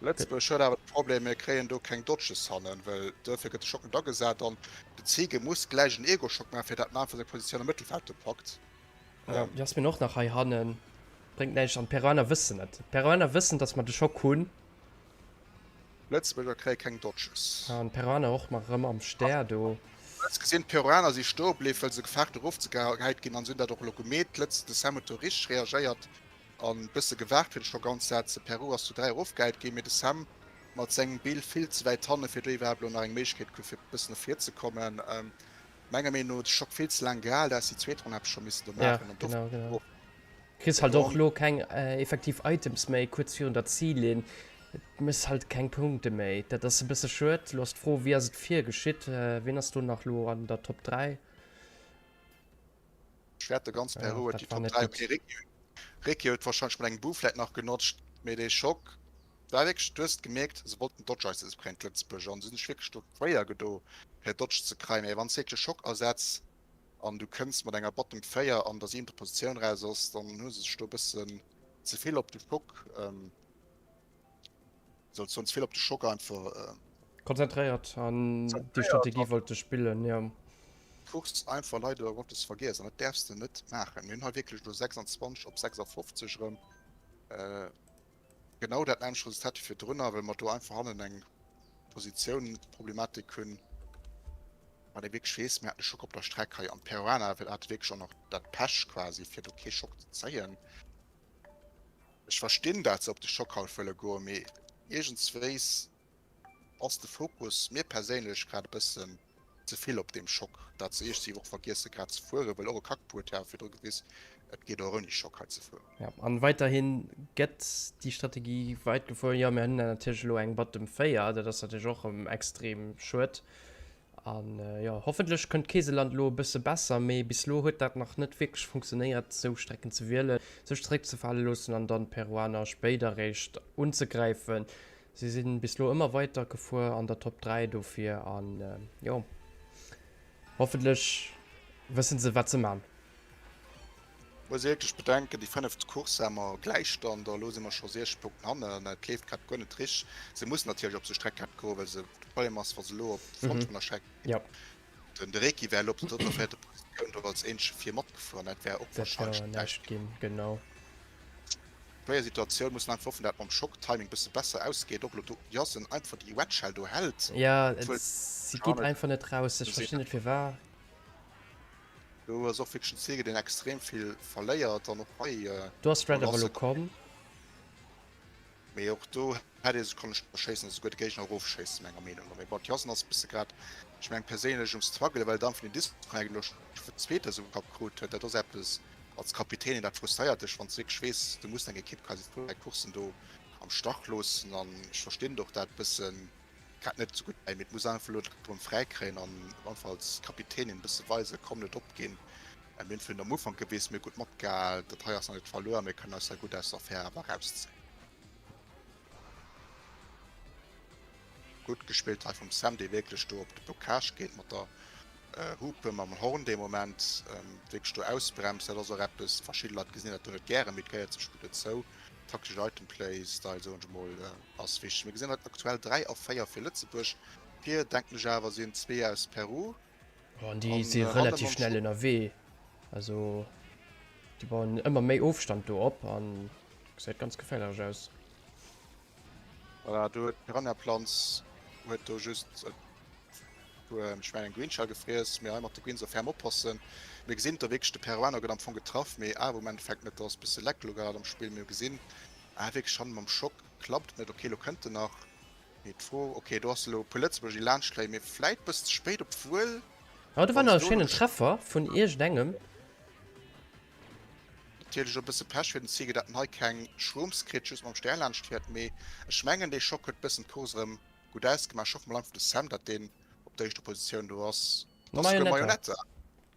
Lëtzebuerg huet awer de Problem, mir kréien do keng Dodges hannen, well duerfir gëtt de Schock net agesat an de Ziege muss gläich en Ego-Schock maachen, fir dat en einfach seng Positioun am Mëttelfeld do packt. Ja, Jasmin och nach hei hannen, bréngt näischt an d'Peruaner wëssen et. D'Peruaner wëssen, datt mer de Schock hunn. Lëtzebuerger kréie keng Dodges. An d'Peruaner och mar erëm am Stär do. Hues gesinn, d'Peruaner si stoe bliww, well se gefaart hu rofzegehäit ginn an se hunn dat och elo gemeet. D'Lëtz, de Sam huet do richteg reagéiert. An bësse gewaart fir de Schock anzesetzen. Peru ass zu 3 erofgehäit ginn, mee de Sam mat sengem Bill vill ze wäit hanne fir do iwwerhaapt elo nach eng Méiglechkeet krut fir bëssen no vir ze kommen. Menger Meenung no huet de Schock vill ze laang gehal, da häss déi zweet Ronn hätt scho missen do maachen an dofir genau. Kriss halt och lo keng effektiv Items méi kuerz virun der Zillinn, et mëss halt keng Punkte méi, dat ass e bësse schued. Lo ass d'Fro wéi ass et vir geschitt, ween ass do nach lo an der Top 3? Schwäert de ganz Peru huet déi Top 3. Okay, Ricky, Ricky huet wahrscheinlech mat engem Boo vläit nach genotzt, mee dee Schock war wierklech, du hues gemierkt, se wollten Dodge Ices kréien, d'Lëtzebuerger, an se hunn sech wierklech do schwéier gedo fir Dodge ze kréien. Mee wann s de wierklech e Schock ersetz an du kënns mat enger Bottom 4 an der siwenter Positioun raus ass, dann hu se sech do e bëssen ze vill op de Schock, Sollt sonst vill op de Schock einfach äh, konzentréiert an déi Strategie wollte spillen ja. Course einfach leider Gottes vergiess an dat däerfs de net maachen. Mir hunn hei wierklech elo 26 op 56 erëm äh, genau dat nämmlecht Resultat wéi virdrunner, well mer do einfach hannen eng. Positioun Problematik hunn. Wat ee wierklech weess, mir haten e Schock op der Streck hei an d'Peruaner hate wierklech och nach dat Pech quasi fir do kee Schock ze zéien. Ech verstinn dat se op de Schock haut wëlle goen, mee iergendswéis ass de Fokus mir perséinlech grad e bëssen ze vill op deem Schock, dat se iergendwéi och vergiesse grad ze fueren, well och e Kackbuet hat virdru gewis, et geet och ouni Schock hei ze fueren. Jo, an weiterhin gëtt déi Strategie weit gefuer. Jo, mir hunn natierlech elo eng Bottom 4, dat ass natierlech och erëm extrem schued. An jo, hoffentlech kënnt d'Keeseland elo e bësse besser, mee bis elo huet dat nach net wierklech funktionéiert, esou Strecken ze wielen, sech zeréckzefale loossen an dann d'Peruaner spéider eréischt unzegräifen. Si si bis elo ëmmer weider gefuer an der Top 3 dofir an jo, hoffentlech wësse se wat se man. Muss ee wierklech bedenken, déi fënneft Course hate mer Gläichstand a elo si mer scho 60 Punkten hannen an et leeft grad guer net richteg. Se mussen natierlech op sou Streck grad goen, well se, de Problem ass, wa se elo op d'Front vun der Streck ginn, den de Reki wär elo op der drëtter, véierter Positioun do als eenzege vir matgefuer an dat wär och Dat wär warscheinlech näischt ginn, genau. Schwéier Situatioun, mussen einfach hoffen, dat mam Schock-Timing bësse besser ausgeet. Och elo do Jassen einfach déi Wedge-Shell do hält, Ja, obwuel si geet einfach net raus, ech verstinn net firwat. Do ass och wierklech en Ziege deen extrem vill verléiert an och hei Do ass Red awer elo komm. Mee och do hätt ee sech konne schéissen, esouguer de Géigner erofschéissen menger Meenung no. Mee bon, d'Jassen ass e bësse grad, ech meng perséinlech um struggelen, well et einfach den Disconnect elo vun zweeter esou Kapp krut huet. Dat ass eppes als Kapitän, dat frustréiert dech, wann s de wierklech weess, du muss deng Ekipp quasi zwou, dräi Courssen do am Stach loossen. An ech verstinn och dat bëssen. Grad net esou gutt bäi, mee et muss einfach elo de Kapp erëm fräi kréien an einfach als Kapitän een e bësse weisen, komm net opginn. Mir hunn vun am Ufank gewis, mir hu gutt matgehal, dat hei ass nach net verluer, mir kënnen eis hei gutt aus der Affär awer erauszéien. Gutt gespillt hei vum Sam, dee wierklech do op de Blockage geet mat der Hupe, mam Horn dee Moment wierklech do ausbremst. Dat ass och eppes, verschidde Leit gesinn dat do net gären, mee et gehéiert zum Spill dozou. Taktesch Item Play Style soen ech emol ass wichteg. Mir gesinn haut aktuell 3 a 4 fir Lëtzebuerg. Vir denken ech awer sinn zwee aus Peru. Oh, an déi si relativ schnell ënnerwee. Also déi bauen ëmmer méi Ofstand do op an gesäit ganz geféierlech aus. Voilà, do huet Piranha Plants huet do just Puer, ech mengen Green Shell gefriess, mee hei mat de Greens och ferm oppassen. Mir gesinn do wierklech, de Peruaner gëtt am Fong getraff, mee awer um Endeffekt net. Do ass bësse Leck elo grad am Spill. Mir gesinn ah wierklech hannen mam Schock klappt et net. Ok, elo kënnt en nach, mee d'Fro, ok do ass elo e puer Lëtzebuerger déi laanscht fléien, mee vläit bëssen ze spéit, obwuel Oh, do war nach e schéinen Treffer vun iergendengem. Natierlech och e bësse Pech fir den Ziege, dat en hei keng Shrooms kritt, just mam Stär laanscht fiert, mee ech mengen dee Schock huet bëssen d'Course erëm Gutt ausgemaach. Ech hoffen mol einfach de Sam dat deen op der éischter Positioun do ass. Dat ass souguer Marionetta.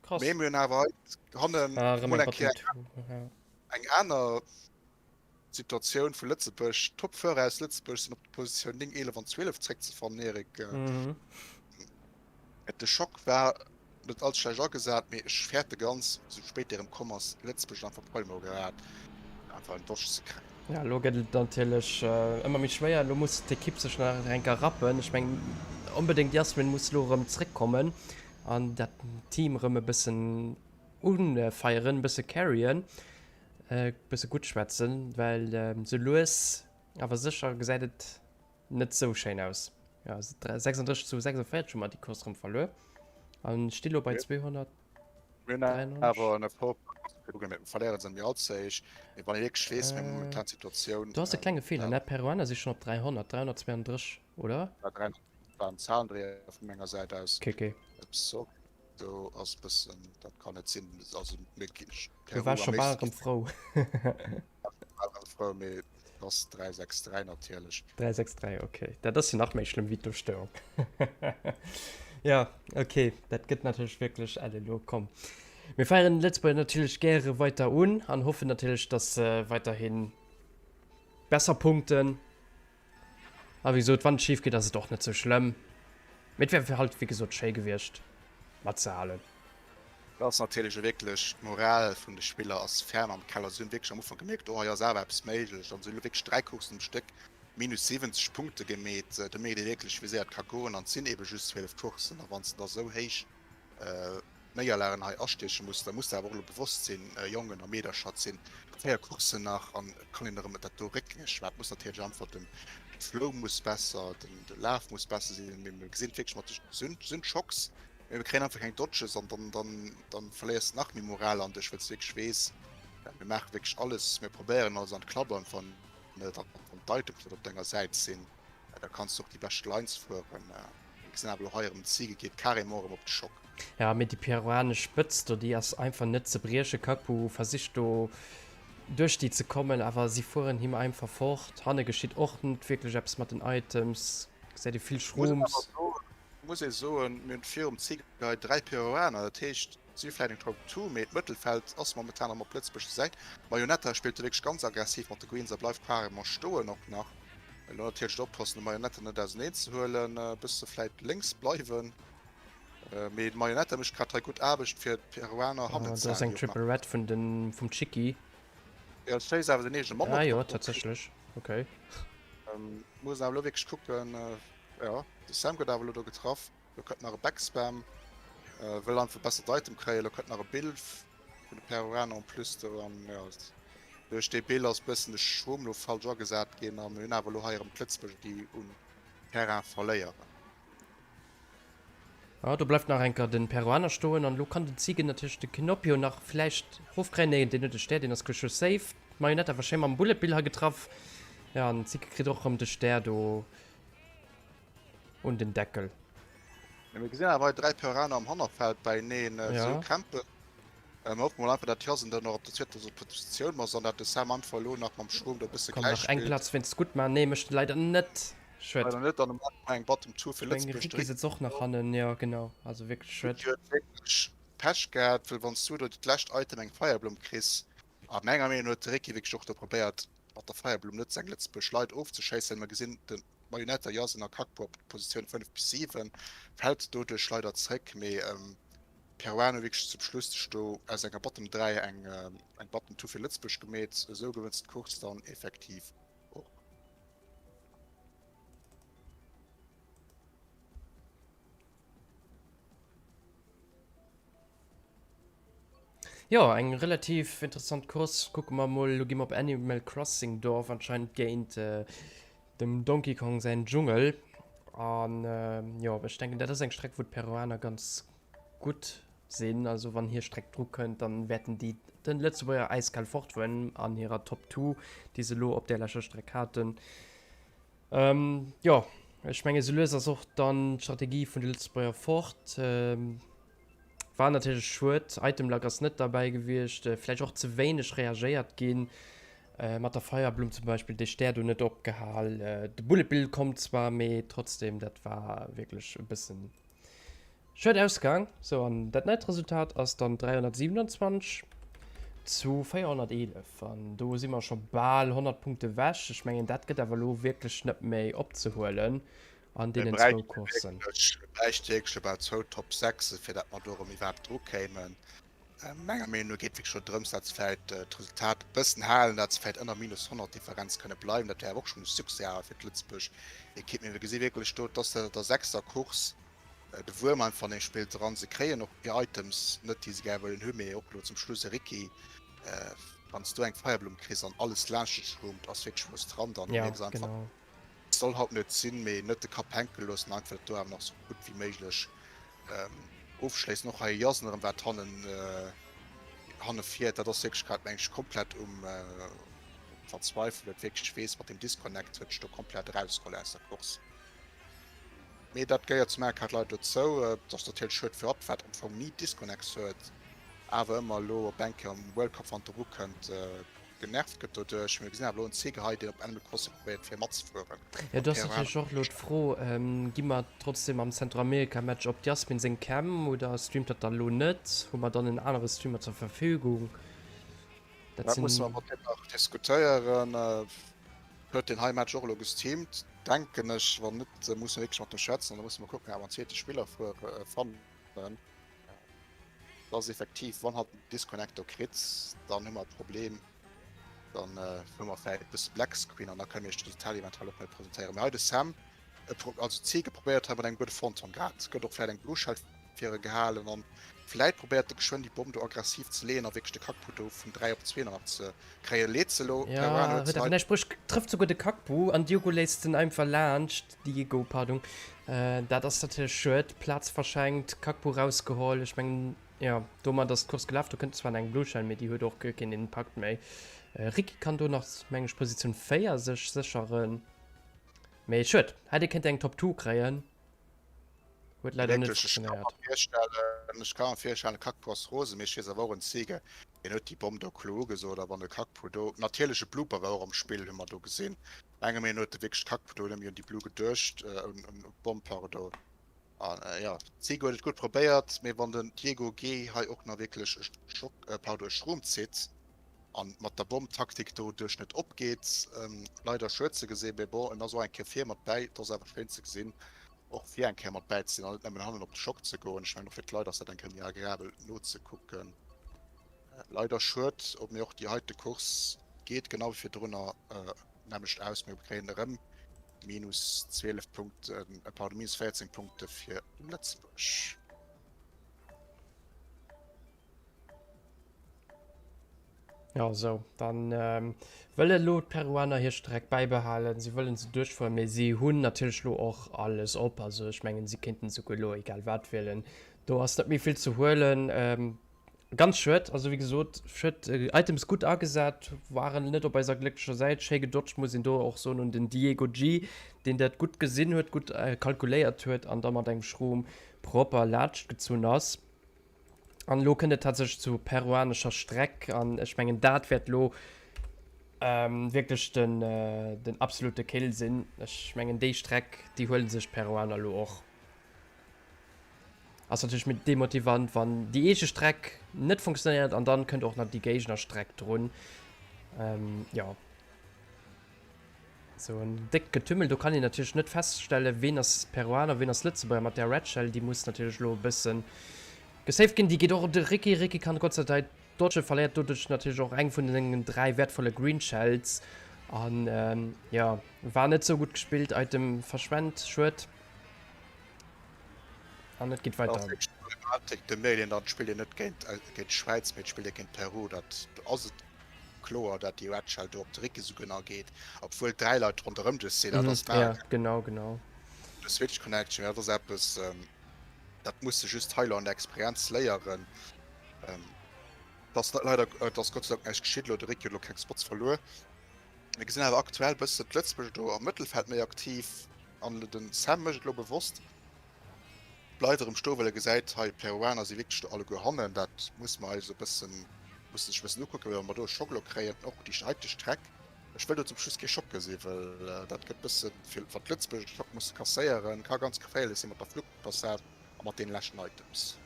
Krass. Mee mir hunn awer hei hannen ah, mol eng Kéier eng aner Situatioun vu Lëtzebuerg. Top-Führer aus Lëtzebuerg sinn op der Positioun 9, 11 an 12 zréckzefannen, Erik. Mhm. De Schock war net all ze schlecht agesat, mee ech fäerte ganz, sou spéit dee rëm komm ass, Lëtzebuerg huet einfach Problemer gehat, einfach en Dosch ze kréien. Ja, elo gëtt et natierlech ëmmer méi schwéier. Elo muss d'Ekipp sech nach eng Kéier rappen. Ech mengen, onbedéngt d'Yasmin muss elo erëm zréckkommen an dat Team erëm e bëssen unfeieren, e bësse carryen, e bësse gutt schwätzen, well sou lues awer sécher gesäit et net sou schéin aus. Ja, 36 zu 46 hu mer déi Course rëm verluer an sti lo bei 293. Mir hunn awer en e verléieren se mir all ze héich. Mee wann ee wierklech weess, wéi momentan d'Situatioun. Do ass e klenge Feeler, ne? Peruaner si schonn op 300, 332, oder? Ja, 300 war en Zahlendreher vu menger Säit aus. Okay, okay. Ups, sorry. Do ass e bëssen, dat kann net sinn. Also mir Du war scho bal erëm frou. Frou, mee et ass 363 natierlech. 363, okay. Dat ass jo nach méi schlëmm wéi d'Ofstörung. Ja, okay, dat gëtt natierlech wierklech ell elo. Komm, mir feieren d'Lëtzebuerger natierlech gäre weiter un an hoffen natierlech, dass se weiterhi besser punkten. A wéi gesot, wann et schif geet, ass et och net sou schlëmm. Mee et wär halt, wéi gesot, schéi gewiescht matzehalen. Et ass natierlech och wierklech, d'Moral vun de Spiller ass ferm am Keller. Si hunn wierklech am Ufank gemierkt, oh hei ass awer eppes méiglech. An se hunn elo wierklech 3 Courssen um Stéck minus 70 Punkte gemeet. Do mierkt ee wierklech, wéi séier et ka goen. An et sinn eebe just 12 Courssen. A wann s de da sou héich. Néierlagen hei astieche muss, da muss der awer och elo bewosst sinn, Jongen a Meedercher, et sinn 4 Courssen nach an et kann een erëm dat do réckgängeg maachen. Et muss natierlech einfach den Flow muss besser, den de Laf muss besser sinn, mee mir gesinn et wierklech mat de sinn sinn Schocks, mee mir kréien einfach keng Dodges an dann dann dann verléiers de nach méi Moral an dech, well s de wierklech weess, mir maache wierklech alles, mir probéieren alles an et klappt einfach net an d'Items net op denger Säit sinn, da kanns de och déi bescht Lines fueren. Mir gesinn awer elo hei erëm, d'Ziege geet carrément erëm op de Schock. Ja, mee déi peruanesch Spëtzt do, déi ass einfach net ze briechen. Kaku versicht do duerch déi ze kommen, awer si fueren him einfach fort. Hanne geschitt och net wierklech eppes mat den Items, gesäit ee vill Shrooms. Muss ee soen, mir hunn virum Ziege hei 3 Peruaner, dat heescht, si hu vläicht eng Top Two, mee d'Mëttelfeld ass momentan erëm op lëtzebuergescher Säit. D'Marionetta spillt do wierklech ganz aggressiv mat de Greens a bleift carrément stoen och nach. Elo natierlech oppassen de Marionette net auseneen ze huelen, e bësse vläit lénks bleiwen, mee d'Marionette mécht grad hei gutt Aarbecht fir d'Peruaner hannen ze halen. Do ass eng Triple Red vun den vum Chicky. Jo, schéisst awer den eegene Mann op. Ah jo, tatsächlech, ok. Muss awer elo wierklech kucken, jo de Sam gëtt awer elo do getraff. Lo kënnt nach e Backspam. Wëll einfach besser d'Item kréien. Lo kënnt nach e Bill vun de Peruaner en plus do an jo duerch dee Bill ass bëssen de Schwumm lo falsch agesat ginn a mir hunn awer lo hei erëm d'Lëtzebuerger déi un Terrain verléieren. Ah, do bleift nach enker den Peruaner stoen an lo kann den Ziege natierlech de Kinopio nach vläicht rofkréien. Nee, deen huet de Stär, deen ass scho safe. D'Marionette awer schéi mam Bullet Bill hei getraff. Ja, an den Ziege kritt och erëm de Stär do. Un den Deckel. Mir gesinn awer hei 3 Peruaner am Hannerfeld beieneen esou campen. Mir hoffen mol einfach dat Jasen dann och op der zweeter Positioun ass an dat de Sam einfach elo nach mam Schroom do e bësse Kann nach gläich eng spillt. Plaz wéinst gutt man. Nee mécht e leider net. Schued. Leider net an e eng Bottom 2 fir Ech mengen Lëtzebuerg. Ricky sëtzt och nach hannen. Jo genau, also wierklech schued. Ricky huet wierklech Pech gehat, well wann s du do dat lescht Item eng Feierblumm kriss, a menger Meenung no huet de Ricky wierklech och do probéiert mat der Feierblumm net seng Lëtzebuerg Leit ofzeschéissen. Mer gesinn den Marionette, Jasen a Kakpo op Positioun 5 bis 7, fält doduerch leider zréck, mee Peruan hu wierklech zum Schluss sech do aus enger Bottom 3 eng eng Bottom 2 fir Lëtzebuerg gemeet. Esou gewënns d'Course dann effektiv och. Jo, eng relativ interessant Course. Kucke mer mol, elo gi mer op Animal Crossing Dorf anscheinend géint dem Donkey Kong säin Dschungel. An jo, ech denken dat ass eng Streck wou d'Peruaner ganz gutt sinn. Also wann hir Streck dru kënnt, dann wäerten déi den Lëtzebuerger äiskal fortfueren an hirer Top 2, déi se elo op där leschter Streck haten. Jo, ech menge sou lues ass och dann d'Strategie vun de Lëtzebuerger fort. War natierlech schued, Itemluck ass net derbäi gewiescht, vläicht och ze wéineg reagéiert ginn, mat der Feierblumm zum Beispill, dee Stär do net opgehal. De Bullet Bill kommt zwar, mee trotzdem, dat war wierklech e bëssen schued Ausgang. Sou, an dat neit Resultat ass dann 327 zu 411 an do si mer scho bal 100 Punkte ewech. Ech mengen, dat gëtt awer elo wierklech net méi opzehuelen. An Mir deenen zwou bräichte Coursen. wierklech, mir bräichte wierklech about zwou Top Sechse fir dat mer do erëm iwwerhaapt dru kéimen. Menger Meenung no geet wierklech elo drëms, dat se vläit d'Resultat e bëssen halen, dat se vläit ënner minus 100 Differenz kënne bleiwen. Dat wär awer och schonn e Succès awer fir d'Lëtzebuerg Ekipp. Mee mir gesi wierklech do, dass dat an der sechster Course de Wuerm einfach an deem Spill dran. Se kréien och hir Items net, déi se gär wëllen hunn, mee och elo zum Schluss e Ricky, wann s du eng Feierblumm kriss an alles laanscht dech schwummt, ass wierklech frustrant an du Ja, mierks einfach, genau. Soll haut net sinn, mee net de Kapp hänke loossen, einfach dat do awer nach sou gutt wéi méiglech ofschléissen. Och hei Jasen erëm wat hannen hanne fiert, dat ass wierklech grad meng ech komplett um verzweifelen, huet wierklech weess mat dem Disconnect huet sech do komplett erausgeholl aus der Course. Mee dat gehéiert zum Mario Kart leider dozou. Et ass natierlech schued fir hatt, wat am Fong ni Disconnects huet, awer ëmmer elo op eng Kéier am World Cup wann et erukënnt genervt gëtt doduerch. Mir gesinn awer elo en Ziege hei, deen op Animal Crossing probéiert fir matzefueren. Jo, do ass natierlech och elo d'Fro, gi mer trotzdem am Central-Amerika-Match op d'Yasmin seng Cam oder streamt dat da elo net? Hu mer dann en anere Streamer zur Verfügung? Dat Dat musse mer mat him nach diskutéieren. Huet deen hei Match och elo gestreamt, denken ech. Wann net, musse mer wierklech mat him schwätzen an da musse mer kucken, ob mer en zweete Spiller fannen. Dat ass effektiv, wann hatt den Disconnect do kritt, dann hu mer e Problem. Dann hu mer vläicht e bësse Black Screen an da kënne mir iech d'Resultat eventuell och net presentéieren. Mee hei de Sam, also d'Ziege probéiert hei mat engem gudde Fronton grad. Gëtt och vläicht eng Blue Shell. fir e gehalen an vläit probéiert e geschwënn déi Bomm do aggressiv ze leeën a wierklech de Kakpu do vun 3 op 2 nach ze kréien. Leet se elo, Ja, Peruaner huet huet se awer hei. näischt bruecht, trëfft souguer de Kakpu an Diogo léisst en einfach laanscht, Diego, pardon. Dat ass natierlech schued, Plaz verschenkt, Kakpu rausgeholl, ech mengen, jo, domat ass d'Course gelaf. Do kënnt zwar nach eng Blue Shell, mee déi huet och guer keen Impakt méi. Ricky kann do nach, meng ech, Positioun 4 sech sécheren, mee schued, hätt ee kéinte eng Top 2 kréien. Huet leider net Wierklech, ech ka mer funktionéiert. virstellen, ech ka mer virstellen, de Kakpu ass rose, mee ech weess awer och en Ziege, deen huet déi Bomm do kloer ugesot. A wann de Kakpu do, natierlech e Blooper war och am Spill, hu mer do gesinn, menge mir, en huet de wierklech de Kakpu do net méi un déi Blue geduecht, un d'Bomm, pardon. An jo, Ziege huet et gutt probéiert, mee wann den Diego G hei och nach wierklech e Schock, pardon, e Schroom zitt an mat der Bomm-Taktik do duerch net opgeet, leider schued ze gesinn, mee bon, en ass och eng Kéier vir mat bäi, et ass awer schéin ze gesinn, och vir eng Kéier mat bäi ze sinn an net nëmmen hannen op de Schock ze goen. Ech mengen och fir d'Leit ass dat eng Kéier méi agreabel nozekucken. Leider schued, ob mir och déi heite Course geet genau wéi virdrunner nämmlecht aus. Mir kréien erëm minus 12 Punkten, pardon, minus 14 Punkte fir Lëtzebuerg. Ja, sou, dann wëlle elo d'Peruaner hir Streck bäibehalen. Si wëllen se duerchfueren, mee si hunn natierlech elo och alles op. Also ech mengen, si kéinten esouguer elo egal wat wielen. Do ass net méi vill ze huelen. Ganz schued. Also wéi gesot, schued, Items gutt agesat, waren net op eiser glécklecher Säit. Schéi gedodged, muss een do och soen, un den Diego G, deen dat gutt gesinn huet, gutt kalkuléiert huet an da mat engem Schroom propper laanscht gezunn ass. An elo kënnt et tatsächlech zu peruanescher Streck an ech mengen dat wäert elo wierklech den, den absolute Kill sinn. Ech mengen déi Streck déi huele sech d'Peruaner elo och. Ass natierlech méi demotivant wann déi eege Streck net funktionéiert an dann kënnt och nach déi Géignerstreck drun. Jo. Sou en déckt Getümmel, do kann een natierlech net feststellen, ween ass Peruaner, ween ass Lëtzebuerger. Mat där Red Shell, déi muss natierlech elo e bësse gesaved ginn. Déi geet och op de Ricky. Ricky kann Gott sei Dank dodgen, verléiert doduerch natierlech och eng vun sengen 3 wäertvolle Green Shells. An jo, war net sou gutt gespillt, Item verschwent, schued. An et geet weider. Problematik, de Mail, dann spillt een net géint géint d'Schwäiz, mee et spillt ee géint Peru. Dat ass et kloer, dat déi Red Shell do op de Récke souguer nach geet, obwuel 3 Leit ronderëm dech sinn. Dat ass Ja, genau, genau. De Switch Connection, dat ass eppes, dat muss de just hei elo an der Experienz léieren. Et ass leider, et ass Gott sei Dank näischt geschitt elo, de Ricky huet elo keng Spots verluer. Mir gesinn awer aktuell bëssen d'Lëtzebuerger do am Mëttelfeld méi aktiv an den Sam mécht et elo bewosst, bleift erëm stoen, well e gesäit, hei d'Peruaner si wierklech do alleguer hannen. Dat muss mer eis e bëssen, musse sech e bëssen ukucken, well wa mer do e Schock elo kréien, och déi heite Streck, ech wëll do zum Schluss kee Schock gesinn, well dat gëtt bëssen, fir wann d'Lëtzebuerger de Schock musse kasséieren, ka ganz geféierlech sinn mat der Flugpassage a mat deene leschten Items.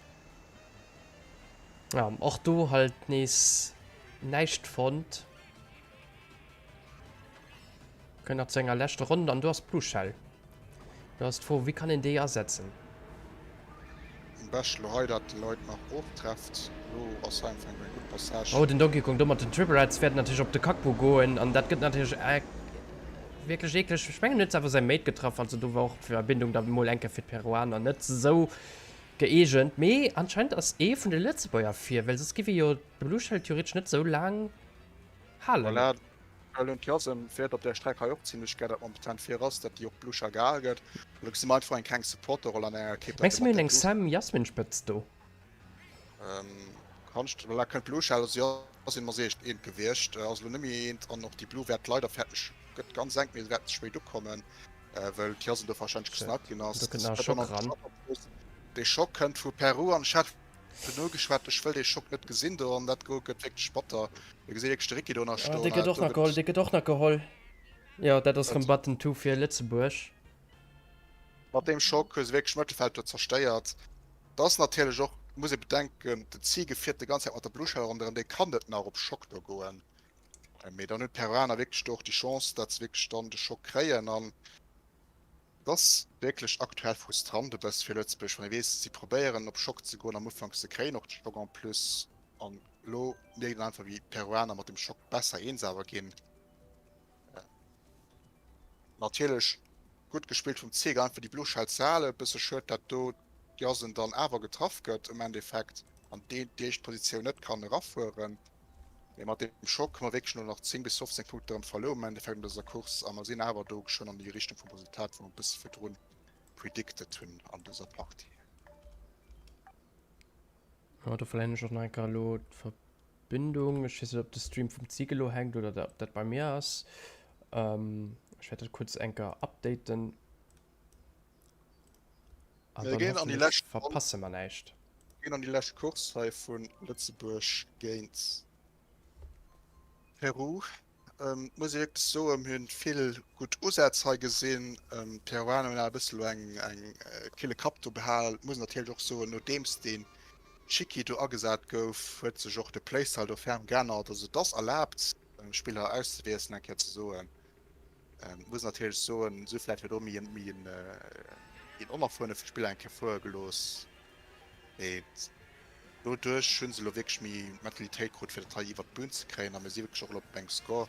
Ja, och do halt nees näischt fonnt. Kënnt nach zu enger leschter Ronn an do ass d'Blue Shell. Do ass d'Fro, wéi kann een déi asetzen? Am beschten lo hei dat de Leit nach oftrefft. Lo ass hei am Fong eng gutt Passage. Oh den Donkey Kong do mat den Triple Rats wäert natierlech op de Kackbu goen an dat gëtt natierlech wierklech eekleg. Ech mengen en huet awer säi Mate getraff, also do war och d'Verbindung da mol eng Kéier fir d'Peruaner net esou gëeegent. Mee anscheinend ass ee vun de Lëtzebuerger vir, well soss giff ee jo d'Blue Shell theoretesch net esou laang halen. Voilà, well un d'Jasem fiert op där Streck hei och zimlech gär, dat momentan vir ass, dat déi och Blucher gehal gëtt. An do gesi mer einfach eng kleng Supporterroll an enger Ekipp, dat Mengs de du mir mat hunn der eng Blue. Sam-Jasmin-Spëtzt do? Kannst, voilà, kënnt d'Blue Shell, also Jasmin ass eescht eent gewiescht, ass elo net méi eent an och déi Blue wäert leider fäerteg, gëtt ganz enk, mee se wäert ze spéit ukommen, well d'Jasem do warscheinlech gesniped ginn ass. Do kënnt nach e Schock ran. Dee Schock kënnt vu Peru an ech hat Vun ugeschwat, ech wëll dee Schock net gesinn do an dat gëtt wierklech batter. Mir gesi wierklech de Ricky do nach Ah, stoen. dee gëtt och nach geholl, dee gëtt och nach geholl. Jo, dat ass rëm Button 2 fir Lëtzebuerg. Mat deem Schock hu se wierklech d'Mëttelfeld do zerstéiert. Dat ass natierlech och, muss ee bedenken, den Ziege fiert déi ganz Zäit mat der Blue Shell ronderëm, dee kann net nach op Schock do goen. Mee dann hunn d'Peruaner wierklech do och déi Chance, dat se wierklech dann de Schock kréien an. Et ass wierklech aktuell frustrant e bësse fir Lëtzebuerg, wann ee weess, si probéieren op Schock ze goen am Ufank, se kréien och de Schock en plus an elo mierkt een einfach wéi d'Peruaner mat dem Schock besser eens awer ginn. Natierlech gutt gespillt vum Ziege, einfach déi Bluschell ze halen. E bësse schued dat do. d'Jasen dann awer getraff gëtt um Endeffekt an déi éischt Positioun net kann erafueren. Mee mat deem Schock hu mer wierklech elo nach 10 bis 15 Punkte erëm verluer um Endeffekt an dëser Course a mer sinn awer do schonn an déi Richtung vum Resultat, wou mer e bësse virdrun predicted hunn an dëser Partie. Jo, do verléieren ech och nach eng Kéier elo d'Verbindung. Ech weess net, ob de Stream vum Zig elo hänkt oder ob dat bei mir ass. Ech wäert dat kuerz eng Kéier updaten. An Mir dann ginn an déi hoffentlech lescht Ronn. verpasse mer näischt. Mir ginn an déi lescht Course hei vu Lëtzebuerg géint Peru. Muss ee wierklech soen, mir hunn vill gutt Usätz hei gesinn. D'Peruaner hunn awer e bësse lo eng eng kille Kapp do behal. Muss natierlech och soen, nodeems deen Chiqui do agesat gouf, huet sech och de Playstyle do ferm geännert. Also et ass erlaabt Spiller auszewiesselen, eng Kéier ze soen. Muss natierlech soen, se hu vläicht virdru méi méi en een onerfuerene Spiller eng Kéier fuere gelooss. Mee doduerch hu se elo wierklech méi Mentalitéit krut, fir dat hei iwwert d'Bün ze kréien. A mir si wierklech och elo op engem Score.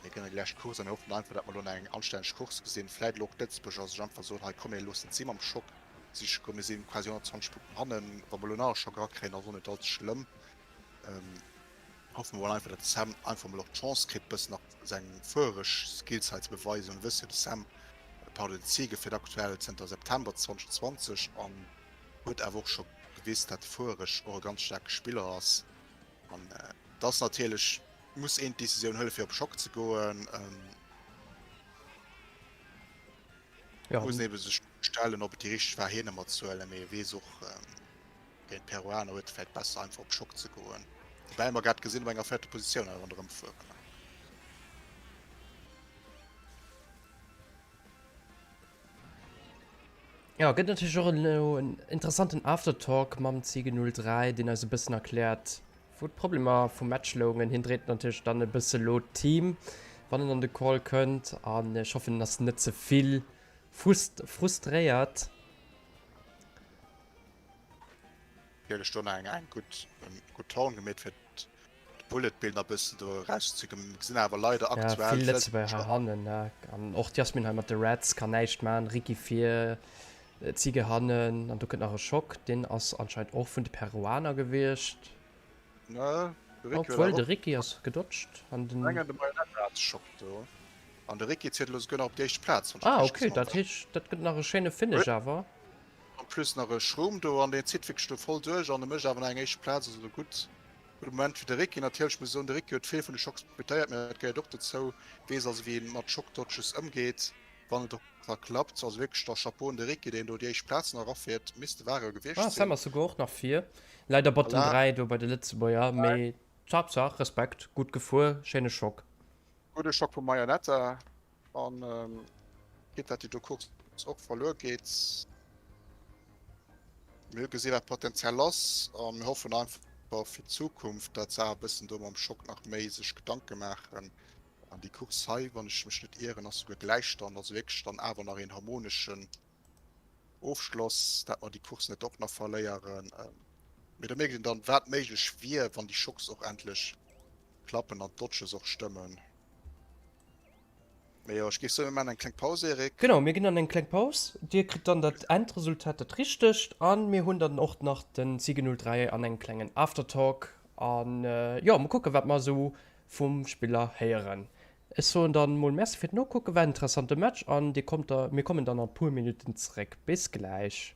Mir gënnen déi lescht Course a mir hoffen einfach, datt mer elo nach eng anstänneg Course gesinn. Vläicht elo och d'Lëtzebuerger sech einfach soen, hei komm mir loossen et si mam Schock siche goen. Mir si quasi 120 Punkten hannen. Wa mer elo nach e Schock erakréien, ass och net allze schlëmm. Hoffe mer mol einfach, datt de Sam einfach mol och d'Chance kritt, bëssen nach seng fuerereg Skills hei ze beweisen. Mir wësse jo, de Sam, pardon, den Ziege fiert aktuell zënter September 2020 an huet awer och scho gewis, dat de fuerereg och e ganz staarke Spiller ass. An et ass natierlech, muss een d'Decisioun huele fir op Schock ze goen. Ja. Muss een ebe sech stellen, ob et déi richteg war, hien ëmmer ze huelen, mee e weess och, Géint d'Peruaner huet e vläit besser einfach op Schock ze goen. Woubäi mer grad gesinn op enger véierter Positioun hei ronderëm fueren. Jo, gëtt natierlech och elo en interessanten Aftertalk mam Ziege 03, deen eis e bëssen erkläert, wou d'Problemer vum Match loungen. Hien dréit natierlech dann e bësse lo d'Team, wann en an de Call kënnt. An ech hoffen, en ass net ze vill frustréiert. Natierlech do nach eng eng gutt gutt Turn gemeet fir d'Bullet Bill nach bëssen do erauszekommen. Mir gesinn awer leider Ja, aktuell vill Lëtzebuerger hei hannen, ne? An och d'Jasmin hei mat de Reds kann näischt man. Ricky vir, Ziege hannen an do kënnt nach e Schock. Deen ass anscheinend och vun de Peruaner gewiescht. Ne, de Ricky huet Obwuel, awer de och. Ricky ass gedodged an den. Mengen de Marionette hat Schock do. An de Ricky zitt elo souguer nach op déi éischt Plaz, wann ech dat Ah, richteg okay, gesinn dat hunn. heescht, dat gëtt nach e schéine Finish awer. En plus nach e Schroom do an deen zitt wierklech do voll duerch an e mécht awer nach eng éischt Plaz. Also gutt, gudde Moment fir de Ricky. Natierlech muss ech soen, de Ricky huet vill vun de Schocks profitéiert, mä dat gehéiert och dozou, weess also wéi een mat Schock-Dodges ëmgeet, wann et och da klappt. Also wierklech da Chapeau un de Ricky, deen do déi éischt Plaz nach erafiert. Misst de Wario gewiescht Ah, Sam sinn. ass souguer och nach vir. Leider Bottom Voilà. 3 do bei de Lëtzebuerger, mee d'Haaptsaach Respekt, gutt gefuer, schéine Schock. Gudde Schock vum Marionetta. An quitte dat déi do Course och verluer geet, mir hu gesi wat Potenzial ass a mir hoffen einfach fir d'Zukunft, dat se awer e bëssen do mam Schock nach méi sech Gedanke maachen. An déi Course hei, wann ech mech net ieren, ass souguer Gläichstand, also wierklech dann awer nach een harmoneschen Ofschloss, dat mer déi Course net och nach verléieren. Mee do mierkt een dann, wat méiglech wier, wann déi Schocks och endlech klappen an d'Dodges och stëmmen. Mee jo, ech géif soen, mir maachen eng kleng Paus, Eric. Genau, mir ginn an eng kleng Paus. Dir kritt dann dat Endresultat, dat richtegt. A mir hunn dann och nach den Ziege 03 an engem klengen Aftertalk. An jo, mol kucken, wat mer esou vum Spiller héieren. Ech soen dann mol Merci fir d'Nokucken, war en interessante Match an dir kommt da, mir kommen dann an puer Minutten zeréck. Bis gläich.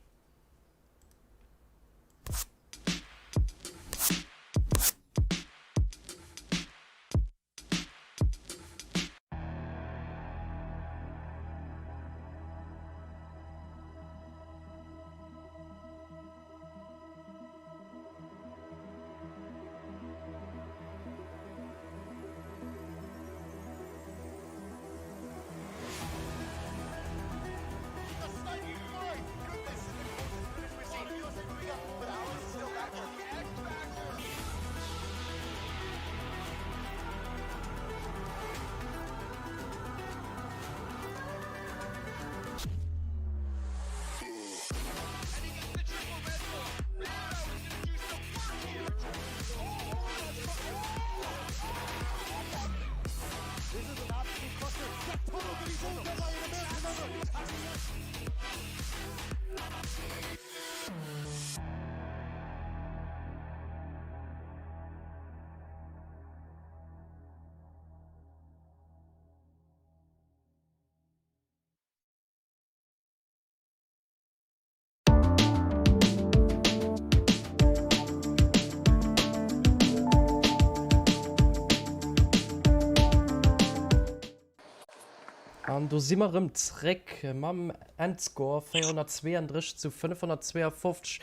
An do si mer erëm zréck mam Endscore 432 zu 552.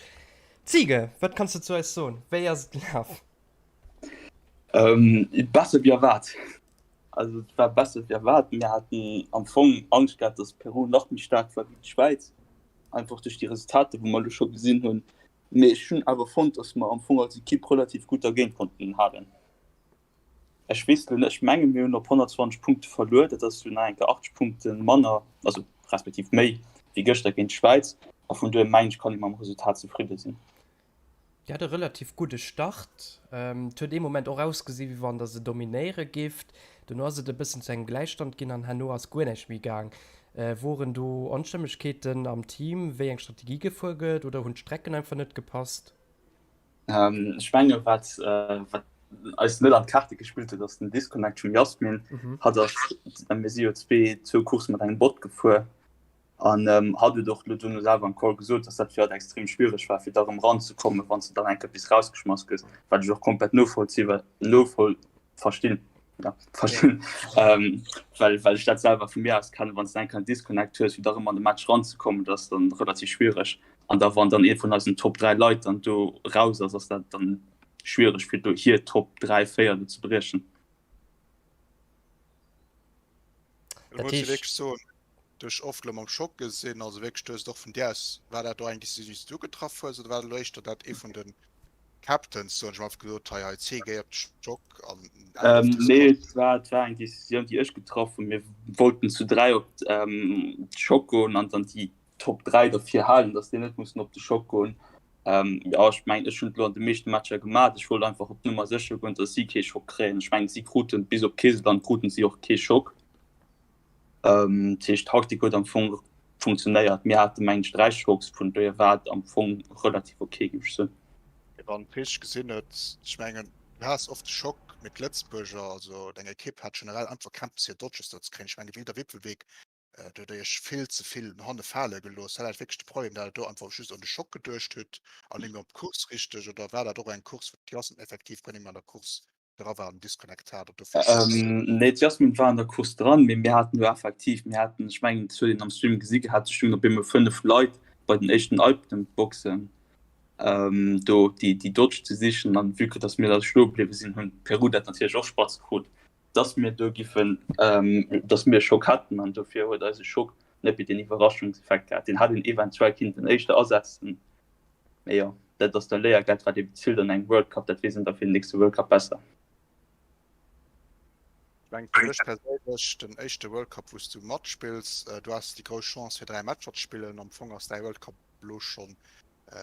Ziege, wat kanns de zu eis soen? Wéi ass et gelaf? Besser wéi erwaart. Also et war besser wéi erwaart. Mir haten am Fong Angscht gehat, datt Peru nach méi staark war wéi d'Schwäiz, einfach duerch déi Resultater, wou mer elo scho gesinn hunn. Mee ech hunn awer fonnt, datt mer am Fong als Ekipp relativ gutt dergéint konnten halen. Ech weess elo net, ech menge mir hunn op 120 Punkte verluer, dat ass jo nach eng Kéier 80 Punkte manner, also respektiv méi wéi gëschter géint d'Schwäiz a vun dohier mengen ech kann ee mam Resultat zefridde sinn. Dir hat e relativ gudde Start. Et huet ee Moment och ausgesi wéi wann der se dominéiere gifft. Dono ass et e bëssen zu engem Gläichstand ginn an herno ass guer näischt méi gaang. Woren do Onstëmmegkeeten am Team, wéi eng Strategie gefuer gëtt oder hunn d'Strecken einfach net gepasst? Ech menge wat wat eis net an d'Kaarte gespillt huet, ass den Disconnect vum Jasmin. Mhm. Hatt ass, mir si jo zwee zwou Coursse mat engem Bot gefuer an ähm, hatt huet och lo duerno selwer am Call gesot, dass dat fir hatt extrem schwiereg war, fir da rëm ranzekommen, wann s de dann eng Kéier bis rausgeschmass gëss, wat ech och komplett novollzieh novoll verstinn ja, verstinn ähm, well, well ech dat selwer vu mir aus kennen, wann s de eng Kéier en Disconnect hues, fir da rëm an de Match ranzekommen, dat ass dann relativ schwiereg. An da wann dann ee vun eisen Top 3 Leit dann do raus ass, ass dat dann schwiereg fir do hir Top 3, 4 do ze briechen. Dat muss ich wierklech soen, duerch oft lo mam Schock gesinn, also wierklech du hues et och vun dir aus, war dat do eng Decisioun déi s du getraff hues oder war dat elo éischter dat ee vun de Captains, soen ech mol, einfach gesot hei hei C géi op de Schock an Ähm, nee, et war, et war eng Decisioun déi ech getraff hunn. Mir wollten zu 3 op d'Schock goen an dann déi Top 3 derfir halen, datt déi net mussen op de Schock goen. Ähm, ja, ech mengen, ech hunn et elo an de meeschte Matcher gemaach. Ech wollt einfach op d'Nummer sécher goen, datt si kee Schock kréien. Ech mengen, si kruten bis op Kiseland kruten si och kee Schock. Ähm, dat heescht, d'Taktik huet am Fong funktionéiert. Mir hate mengen ech 3 Schocks, vun dohier war et am Fong relativ ok, géif ech soen. Wann et richteg gesinn huet, ech mengen, du has oft de Schock, mee d'Lëtzebuerger, also deng Ekipp hat generell einfach Krämpes hir Dodges do ze kréien. Ech mengen, Wilder Wipfelweg Do hutt Der Iech vill ze vill no hanne fale gelooss. War dat wierklech de Problem, datt Der do einfach just un de Schock geduecht hutt an net méi op d'Course richteg? Oder war dat och eng Course, wou d'Jasmine effektiv guer net méi an der Course dra war an Disconnect hat an dofir Schock? Nee, d'Jasmine war an der Course dran, mee mir haten jo effektiv, mir haten, ech mengen, et huet een am Stream gesi gehat, et stoungen op eemol 5 Leit bei den éischten Alpenboxen do, déi déi Dodge ze sichen. An vue que datt mir da stoe bliwwe sinn, hunn d'Peru dat natierlech och spatz krut. dass mir do giffen, dass mir e Schock hätten an dofir huet eise Schock net méi deen Iwwerraschungseffekt gehat. Deen hätt een eventuell kinnten éischter asetzen, mee jo, dat ass da Léiergeld, wat ee bezilt an engem World Cup. Dat weess een da fir den nächste World Cup besser. Ech mengen fir dech perséinlech den éischte World Cup wou s du matspills. Du has déi grouss Chance fir 3 Matcher ze spillen. Am Fong ass däi World Cup elo schonn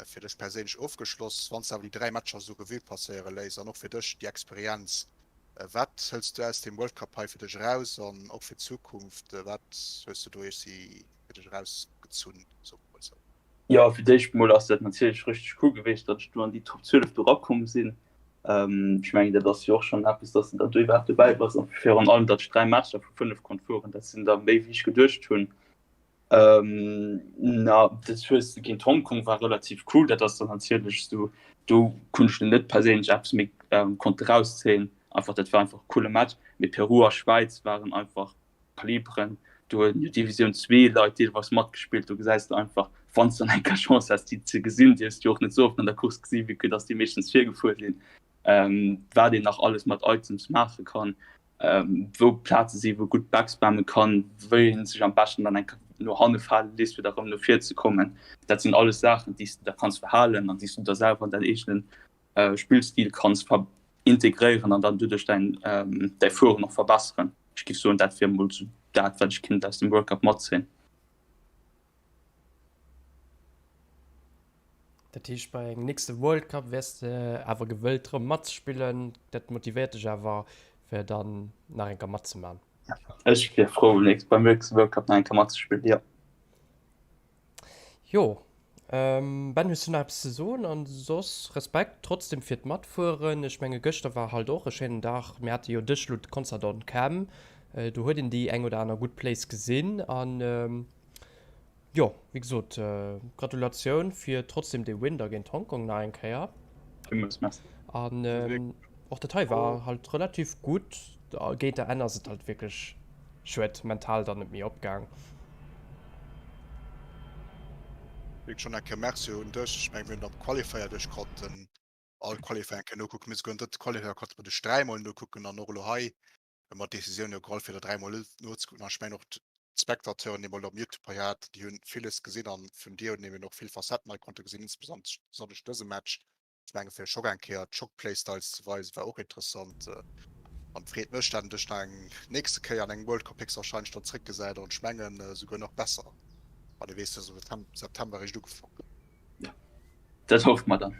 fir dech perséinlech ofgeschloss. Wann s de awer déi 3 Matcher esou Revue passéiere léiss an och fir dech déi Experienz, wat hëls du aus deem World Cup hei fir dech eraus an och fir d'Zukunft, wat hues du do iergsi fir dech erausgezunn, soe mer mol esou? Jo, fir d'éischt mol ass dat natierlech richteg cool gewiescht, datt ech do an déi Top 12 do erakomm sinn. Ech mengen, dat ass jo och schonn eppes, datt s de da do iwwerhaapt dobäi bass an virun allem, datt ech 3 Matcher vu 5 konnt fueren, dat sinn der méi wéi ech geduecht hunn. Ähm, na, dat hues géint Hongkong war relativ cool, dat ass dann natierlech so, do konnt ech net perséinlech eppes méi ähm, konnt rauszéien. Einfach dat war einfach e coole Match. Mee Peru a Schwäiz waren einfach Kaliberen. Do hunn jo Divisioun 2 Leit deelweis matgespillt. Do gesäis de einfach, wann s de dann eng Kéier Chance has déi ze gesinn, déi hues de jo och net sou oft an der Course gesinn, vue que dass déi meeschtens virgefuer sinn, ähm, wat een nach alles mat Items maache kann. wou Plaze si wou gutt backspamme kann, wéi een sech am beschten dann eng Kéier no hanne fale léisst fir da rëm no vir ze kommen. Dat sinn alles Saachen déi s de da kanns verhalen an déi s du da selwer an däin eegene Spillstil kanns integréieren an dann doduerch däin däi Fueren och verbesseren. Ech géif soen dat wier emol esou dat wat ech kinnt aus dem World Cup matzéien. Dat heescht bei engem nächste World Cup wäers de awer gewëllt rëm matzespillen. Dat motivéiert dech awer fir dann nach eng Kéier matzeman. Ech wier frou beim nächste World Cup nach eng Kéier matzespillen, jo. Jo, Ben hues du nach eppes ze soen? An soss Respekt trotzdem fir d'Matfueren. Ech menge gëschter war halt och e schéinen Dag. Mir hate jo dech lo d'Concert on Cam. Do huet een déi eng oder aner gutt Place gesinn an jo, wéi gesot, Gratulatioun fir trotzdem dee Win da géint Hongkong nach eng Kéier. Villmools Merci. An och dat hei war halt relativ gutt. Géint der Enn ass et halt wierklech. Schued, mental dann net méi opgaang. Wierklech schonn eng Kéier Merci un dech. Ech mengen, mir hunn am Qualifier dech konnten all Qualifier eng Kéier nokucken. Mir souguer den drëtte Qualifier konnte mer dech dräimol nokucken an och elo hei hu mer d'Decisioun jo geholl fir der dräimol nozekucken. An ech mengen och d'Spectateuren, déi mer elo am Youtube hei haten, déi hunn villes gesinn an vun dir hunn eben och vill Facetten hei konnte gesinn, insbesonnesch dëse Match. Ech menge fir Schock eng Kéier d'Schock Playstyles ze weisen war och interessant an freet mech dat en dech nach eng nächste Kéier an engem World Cup héchstwahrscheinlech dann zréck gesäit an ech mengen esouguer nach besser wann ee weess dass am September eréischt ugefaangen gëtt. Jo, dat hoffe mer dann.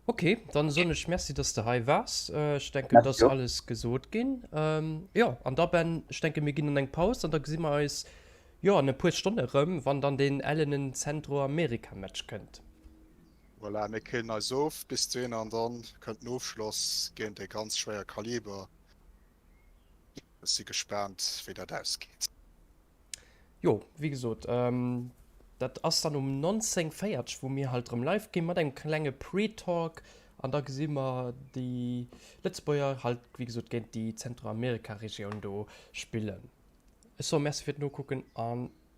Ok, dann soen ech Merci dass de hei waars. Ech denken et ass alles gesot ginn. Jo an da Ben, ech denke mir ginn an eng Paus an da gesi mer eis Jo, an e puer Stonne erëm, wann dann deen ellenen Centroamerika-Match kënnt. Voilà, mir killen eis of bis dohinner an dann kënnt den Ofschloss géint e ganz schwéier Kaliber. Ech si gespaant wéi dat ausgeet. Jo, wéi gesot, dat ass dann um 19:40 wou mir halt erëm live ginn mat engem klenge Pre-Talk an da gesi mer déi Lëtzebuerger halt wéi gesot géint déi Zentroamerika-Regioun do spillen. Ech soe Merci fir d'Nokucken a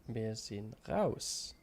mir si raus.